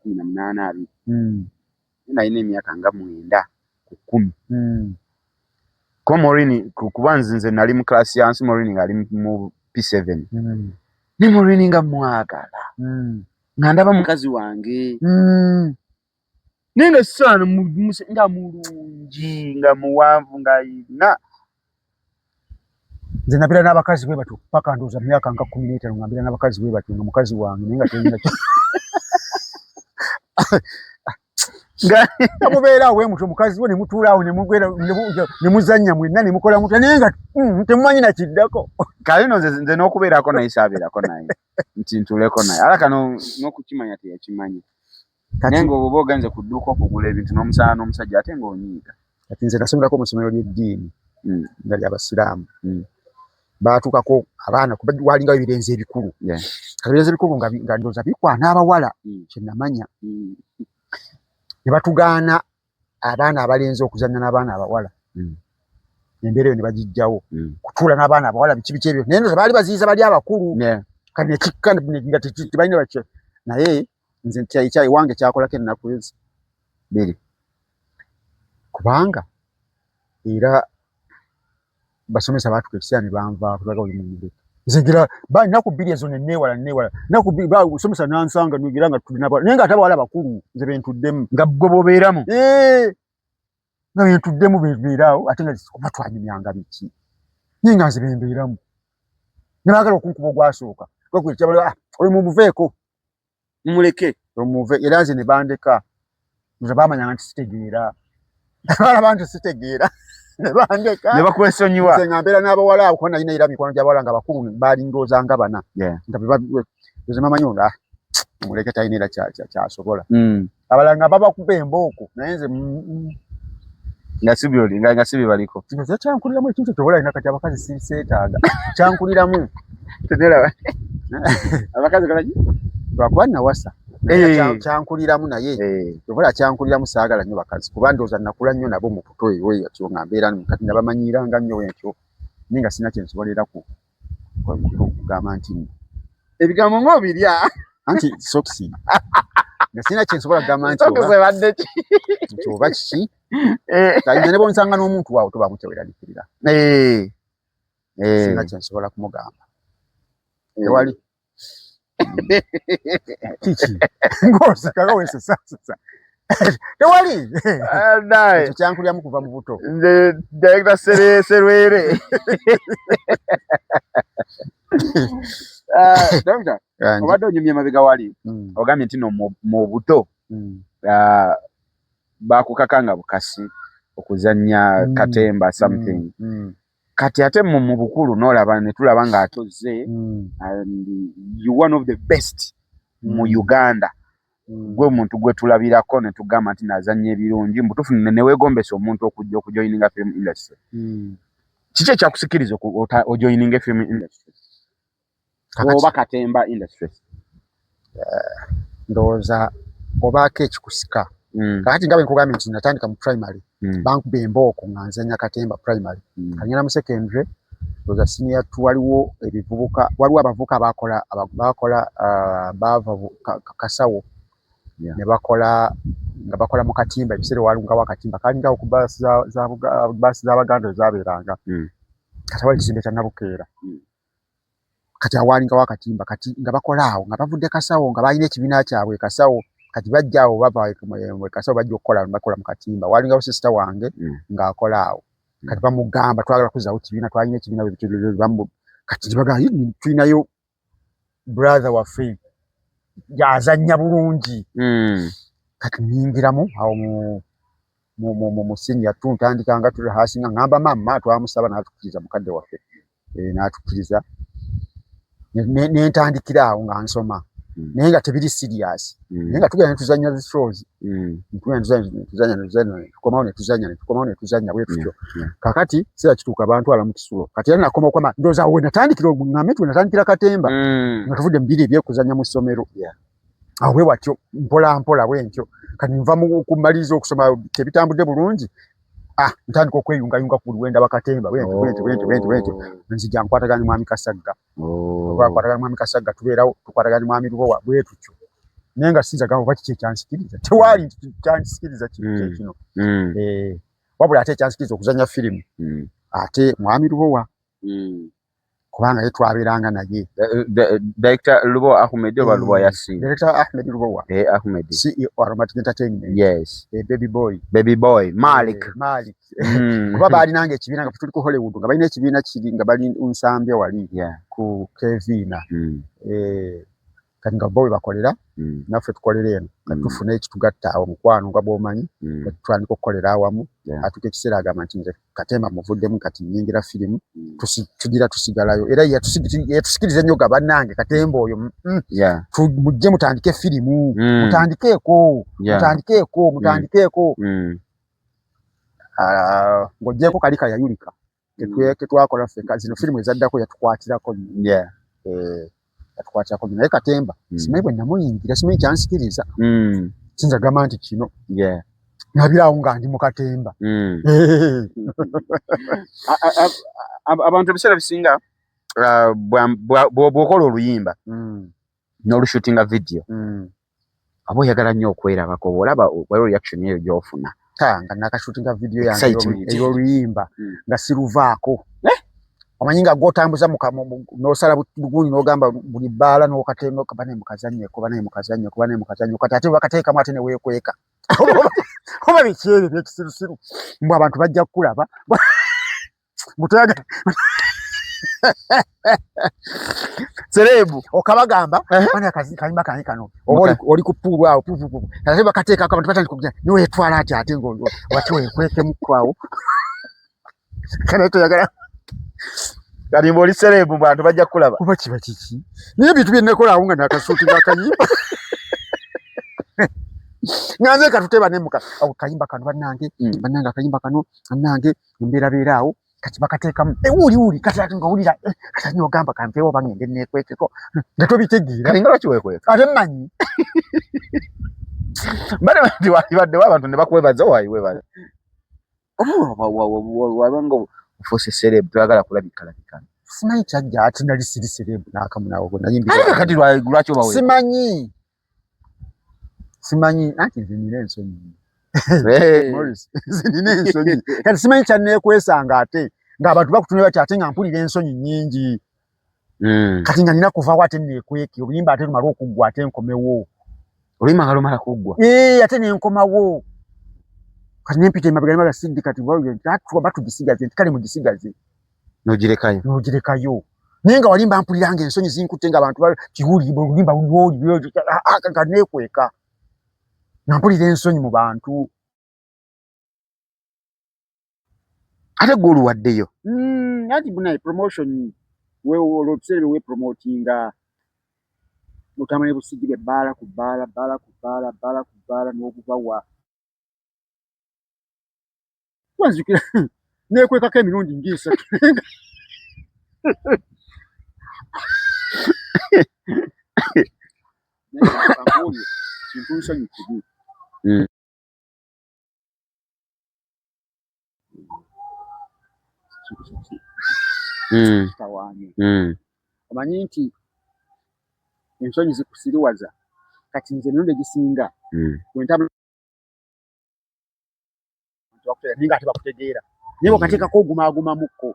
18, 20, naye nalina emyaka nga 9 ku 10. Kuba Maureen kuba nze nali mu class ya nsi, Maureen ng'ali mu P7, ne Maureen nga mwagala, nga ndaba mukazi wange, naye nga saana nga mulungi, nga muwanvu, ng'ayina Nze nabeera n'abakazi bwe batyo paka ndowooza myaka nga 15 nga mbeera n'abakazi bwe batyo nga mukazi wange naye nga tolina nga mubeera awo mutyo mukazi we ne mutuula awo ne mugwera ne muzannya mwenna ne mukola mutya naye nga temumanyi nakiddako. Kale no nze n'okubeerako naye saabeerako naye nti ntuuleko naye ala kano n'okukimanya teyakimanyi, naye nga oba ogenze ku dduuka okugula ebintu n'omusana n'omusajja ate ng'onyiiga. Kati nze nasomerako mu ssomero ly'eddiini nga ly'abasiraamu. Baatuukako abaana kuba walingawo ebirenzi ebikulu. Kati ebirenzi ebikulu nga ndowooza bikwana abawala, kye namanya ne batugaana abaana abalenzi okuzannya n'abaana abawala. Embeera eyo ne bagiggyawo, kutuula n'abaana abawala biki biki ebyo, naye ndowooza baali baziyiza bali abakulu. Kati nekikka nga tebalina bakyo, naye nze ekyayi wange kyakolako ennaku ezi 2, kubanga era basomesa baatuka ekiseera ne banvaako baga oyo mumuleke. Nze ngira ba ennaku 2 ezo ne neewala neewala ennaku 2 basomesa nansanga ngira nga tuli nabawala naye nga ate abawala bakulu nze bentuddemu. Nga gwe bw'obeeramu. Nga bentuddemu beeraawo ate nga oba twanyumyanga biki naye nga nze bembeeramu ne baagala okunkuba ogwasooka oyo mumuveeko. Mumuleke. Omuve era nze ne bandeka nze bamanyanga nti sitegeera, balaba nti sitegeera. Ne bandeka. Ne bakwesonyiwa. Nze nga mbeera n'abawala abo, kuba nalina era mikwano gy'abawala nga bakulu, baali ndowooza nga bana. Nga nze mamanyi ono, ah, muleke, talina era kyasobola. Abalala nga babakuba embooko, naye nze Nga si byoli, nga si byebaliko. Kino kyo kyankuliramu ekintu ekyo, olina kati abakazi siseetaaga, kyankuliramu. Teneraba abakazi kalaki. Lwakuba nawasa. Naye kyankuliramu, naye obola kyankuliramu, saagala nnyo bakazi, kuba ndowooza nakula nnyo nabo mu buto eyo atyo, nga mbeera kati nabamanyiiranga nnyo bwentyo, naye nga sirina kyensobola era kugamba nti Ebigambo ng'obirya. Anti sokisi nga sirina kyensobola kugamba nti Sokisi ebadde ki? Nti oba kiki. Kati ne bwonsanga n'omuntu waawo tobaamu kyeweraliikirira. Sirina kyensobola kumugamba, tewali kiki ng'oseka nga weesesasesa, tewali. Naye ekyo kyankuliramu kuva mu buto. Nze director Serwere. Ah, director, obadde onyumya emabega wali, ogambye nti no mu buto bakukakanga bukasi okuzannya katemba something. Kati ate mu bukulu n'olaba ne tulaba ng'atozze and you one of the best mu Uganda. Gwe omuntu gwe tulabirako ne tugamba nti nazannya ebirungi mubutuufu, ne weegombesa omuntu okujja okujoininga film industry. Kiki ekyakusikiriza ojoininga film industry oba katemba industry? Ndowooza obaako ekikusika. Kakati nga bwe nkugambye nti natandika mu primary, bankuba embooko nga nzannya katemba primary. Kanyana mu secondary, ndowooza senior two, waliwo ebivubuka, waliwo abavubuka bakola, baava Kasawo ne bakola nga bakola mu katimba. Ebiseera walingawo akatimba kalingawo ku baasi baasi z'Abaganda wezabeeranga. Kati awali ekizimbe kya Nabukeera, kati awalingawo akatimba, kati nga bakola awo nga bavudde Kasawo, nga balina ekibiina kyabwe e Kasawo. Kati bajja awo bava e Kasawo, bajja okukola, bakola mu katimba. Walingawo sister wange ng'akola awo. Kati bamugamba, "Twagala kuzaawo kibiina, twalina ekibiina bwe bityo." Kati ne bagamba, "Tulinayo brother waffe azannya bulungi." Kati nyingiramu awo mu senior two, ntandika nga turehearsinga, ngamba maama, twamusaba n'atukkiriza, mukadde waffe, n'atukkiriza, ne ntandikira awo nga nsoma, naye nga tebiri serious, naye nga tugenda ne tuzannya zi shows. Tugenda tuzannya, ne tuzannya, ne tukomawo, ne tuzannya, ne tukomawo, ne tuzannya, bwe tutyo. Kakati kiseera kituuka bantwala mu kisulo. Kati era nakoma okwama, ndowooza awo we natandikira, ŋŋambe nti we natandikira katemba, nga tuvudde mu biri ebyekuzannya mu ssomero. Awo bwe watyo mpola mpola bwe ntyo. Kati nva mu kumaliriza okusoma, tebitambudde bulungi, ah, ntandika okweyungayunga ku buli wendaba katemba, bwentyo bwentyo bwentyo bwentyo bwentyo. Nzija nkwatagana ne mwami Kasagga. Twakwatagana ne mwami Kasagga, tubeerawo tukwatagana ne mwami Lubowa, bwe tutyo. Naye nga siyinza gamba oba kiki ekyansikiriza, tewaali nti kyansikiriza kino. Wabula ate ekyansikiriza okuzannya firimu, ate mwami Lubowa, kubanga ye twabeeranga naye. Director Lubowa Ahmed oba Lubowa Yasin? Director Ahmed Lubowa. Eh, Ahmed. CEO Aromatic Entertainment. Yes. Baby Boy. Baby Boy Malik. Malik. Kuba baalinanga ekibiina nga tuli ku Hollywood, nga balina ekibiina kiri nga bali Nsambya wali ku Kevina. Kati nga bo we bakolera, naffe tukolera eno. Kati tufuna ekitugatta awo, mukwano nga bw'omanyi, kati tutandika okukolera awamu. Atuuka ekiseera agamba nti nze katemba muvuddemu, kati nnyingira firimu. Tugira tusigalayo, era yatusikiriza ennyo ga bannange katemba oyo, mujje mutandike firimu, mutandikeeko, mutandikeeko, mutandikeeko. Ah, ng'oggyeko kali kayayulika ketwakola ffekka, zino firimu ezaddako yatukwatirako nnyo. Yatukwatirako nnyo, naye katemba simanyi bwe namuyingira, simanyi kyansikiriza. Siyinza gamba nti kino. Nabirawo nga ndi mu katemba. Abantu ebiseera bisinga, bw'okola oluyimba n'olushootinga video, aba oyagala nnyo okwerabako, olaba waliwo reaction eyo gy'ofuna? Nga nakashootinga video yange ey'oluyimba, nga siruvaako. Omanyi nga gwotambuza n'osala bugundi n'ogamba buli bbaala n'okatenga, banaye mukazannyeko, banaye mukazannyeko, banaye mukazannyeko. Kati ate bakateekamu, ate ne weekweka, oba biki ebyo byekisirusiru, mbw abantu bajja kukulaba mutoyaga Celeb. Okabagamba bana kayimba kange kano, oba oli ku pool awo, pupupu, ate bakateekako, abantu batandika okugira niwetwala ati, ate nga wati weekwekemukko awo. Kale toyagala. Kati mba oli celeb, bantu bajja kukulaba. Kuba kiba kiki? Naye ebintu bye nakola awo nga nakasuuti ng'akayimba. Nga nze katuteba ne muka awo kayimba kano bannange, bannange akayimba kano bannange embeerabeera awo kati bakateekamu ewuuli wuuli kati ate nga owulira kati ani ogamba kampeewo oba ngende neekwekeko nga tobitegeera. Kati nga lwaki weekweka? Ate mmanyi. Mbadde nti walibaddewo abantu ne bakwebaza waayi weebaza. Oba wabanga ofuuse celeb, toyagala kulabikalabika. Simanyi kyajja ate nali siri celeb n'akamu naawe gwe nayimbira. Ate kati lwaki oba weekweka? Simanyi. Simanyi anti nze nina ensonyi. Morris, nze nina ensonyi. Kati simanyi kyanneekwesanga ate ng'abantu bakutunula bati ate nga mpulira ensonyi nnyingi. Kati nga nina kuvaawo ate neekweke oluyimba ate lumale okuggwa ate nkomewo. Oluyimba nga lumala kuggwa. Ee, ate ne nkomawo. Kati ne mpita emabega ne baga Cindy kati oba tugisigaze nti kale mugisigaze. N'ogirekayo. N'ogirekayo. Naye nga wali mba mpulira nga ensonyi zinkutte ng'abantu kiwuli oluyimba lwoli nga neekweka. Nga mpulira ensonyi mu bantu. Ate gwe oluwaddeyo. Anti bunaye promotion olwo ebiseera ebyo weepromotinga otambula ne busigire bbaala ku bbaala, bbaala ku bbaala, bbaala ku bbaala n'obubawa. Kuba nzijukira neekwekako emirundi ng'esatu. Naye kankubuulire, kintu nsonyi kibi. Kitawaanya. Omanyi nti ensonyi zikusiriwaza. Kati nze emirundi egisinga bwe ntambula naye nga ate bakutegeera naye wakateekako ogumaagumamuko.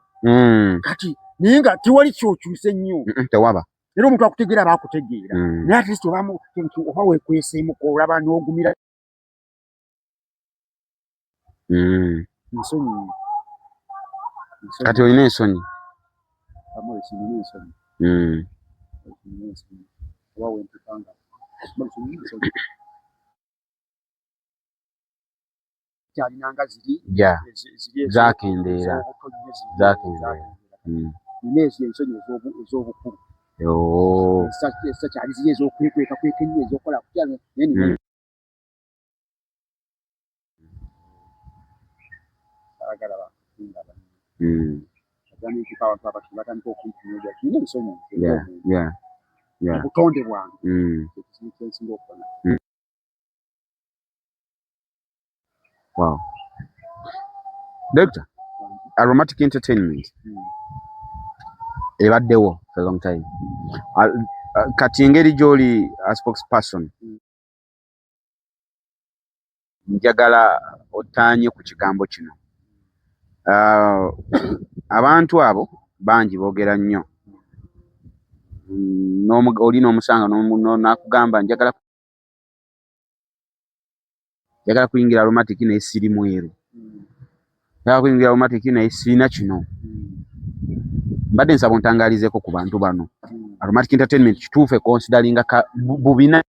Kati naye nga tewali kyokyuse nnyo. Tewaba. Era omuntu akutegeera aba akutegeera. Naye at least oba weekweseemuko olaba n'ogumira. Ensonyi. Kati olina ensonyi? Morris, nina ensonyi. Nina ensonyi. Oba wempikanga. Morris, nina ensonyi. Kyalinanga ziri ziri Zaakendeera. ez'obuto nnyo ziri. Zaakendeera. Nina ezo ensonyi ez'obukulu. Ezikyali ziri ez'okwekweka kweka ennyo ez'okukola kutya naye nina saagala bantu kundaba nnyo. Agambye nti abantu abatono batandika okuntunuulira nina ensonyi nze ng'omuntu. Mu butonde bwange ekizibu kye nsinga okuba nakyo. Wow. Doctor, Aromatic Entertainment ebaddewo for a long time. Kati engeri gy'oli a spokesperson, njagala ottaanye ku kigambo kino. Abantu abo bangi boogera nnyo. Oli n'omusanga n'akugamba njagala kuyingira Aromatic naye siri mweru. Njagala kuyingira Aromatic naye sirina kino. Mbadde nsaba ontangaalizeeko ku bantu bano. Aromatic Entertainment kituufu econsideringa ka bubina.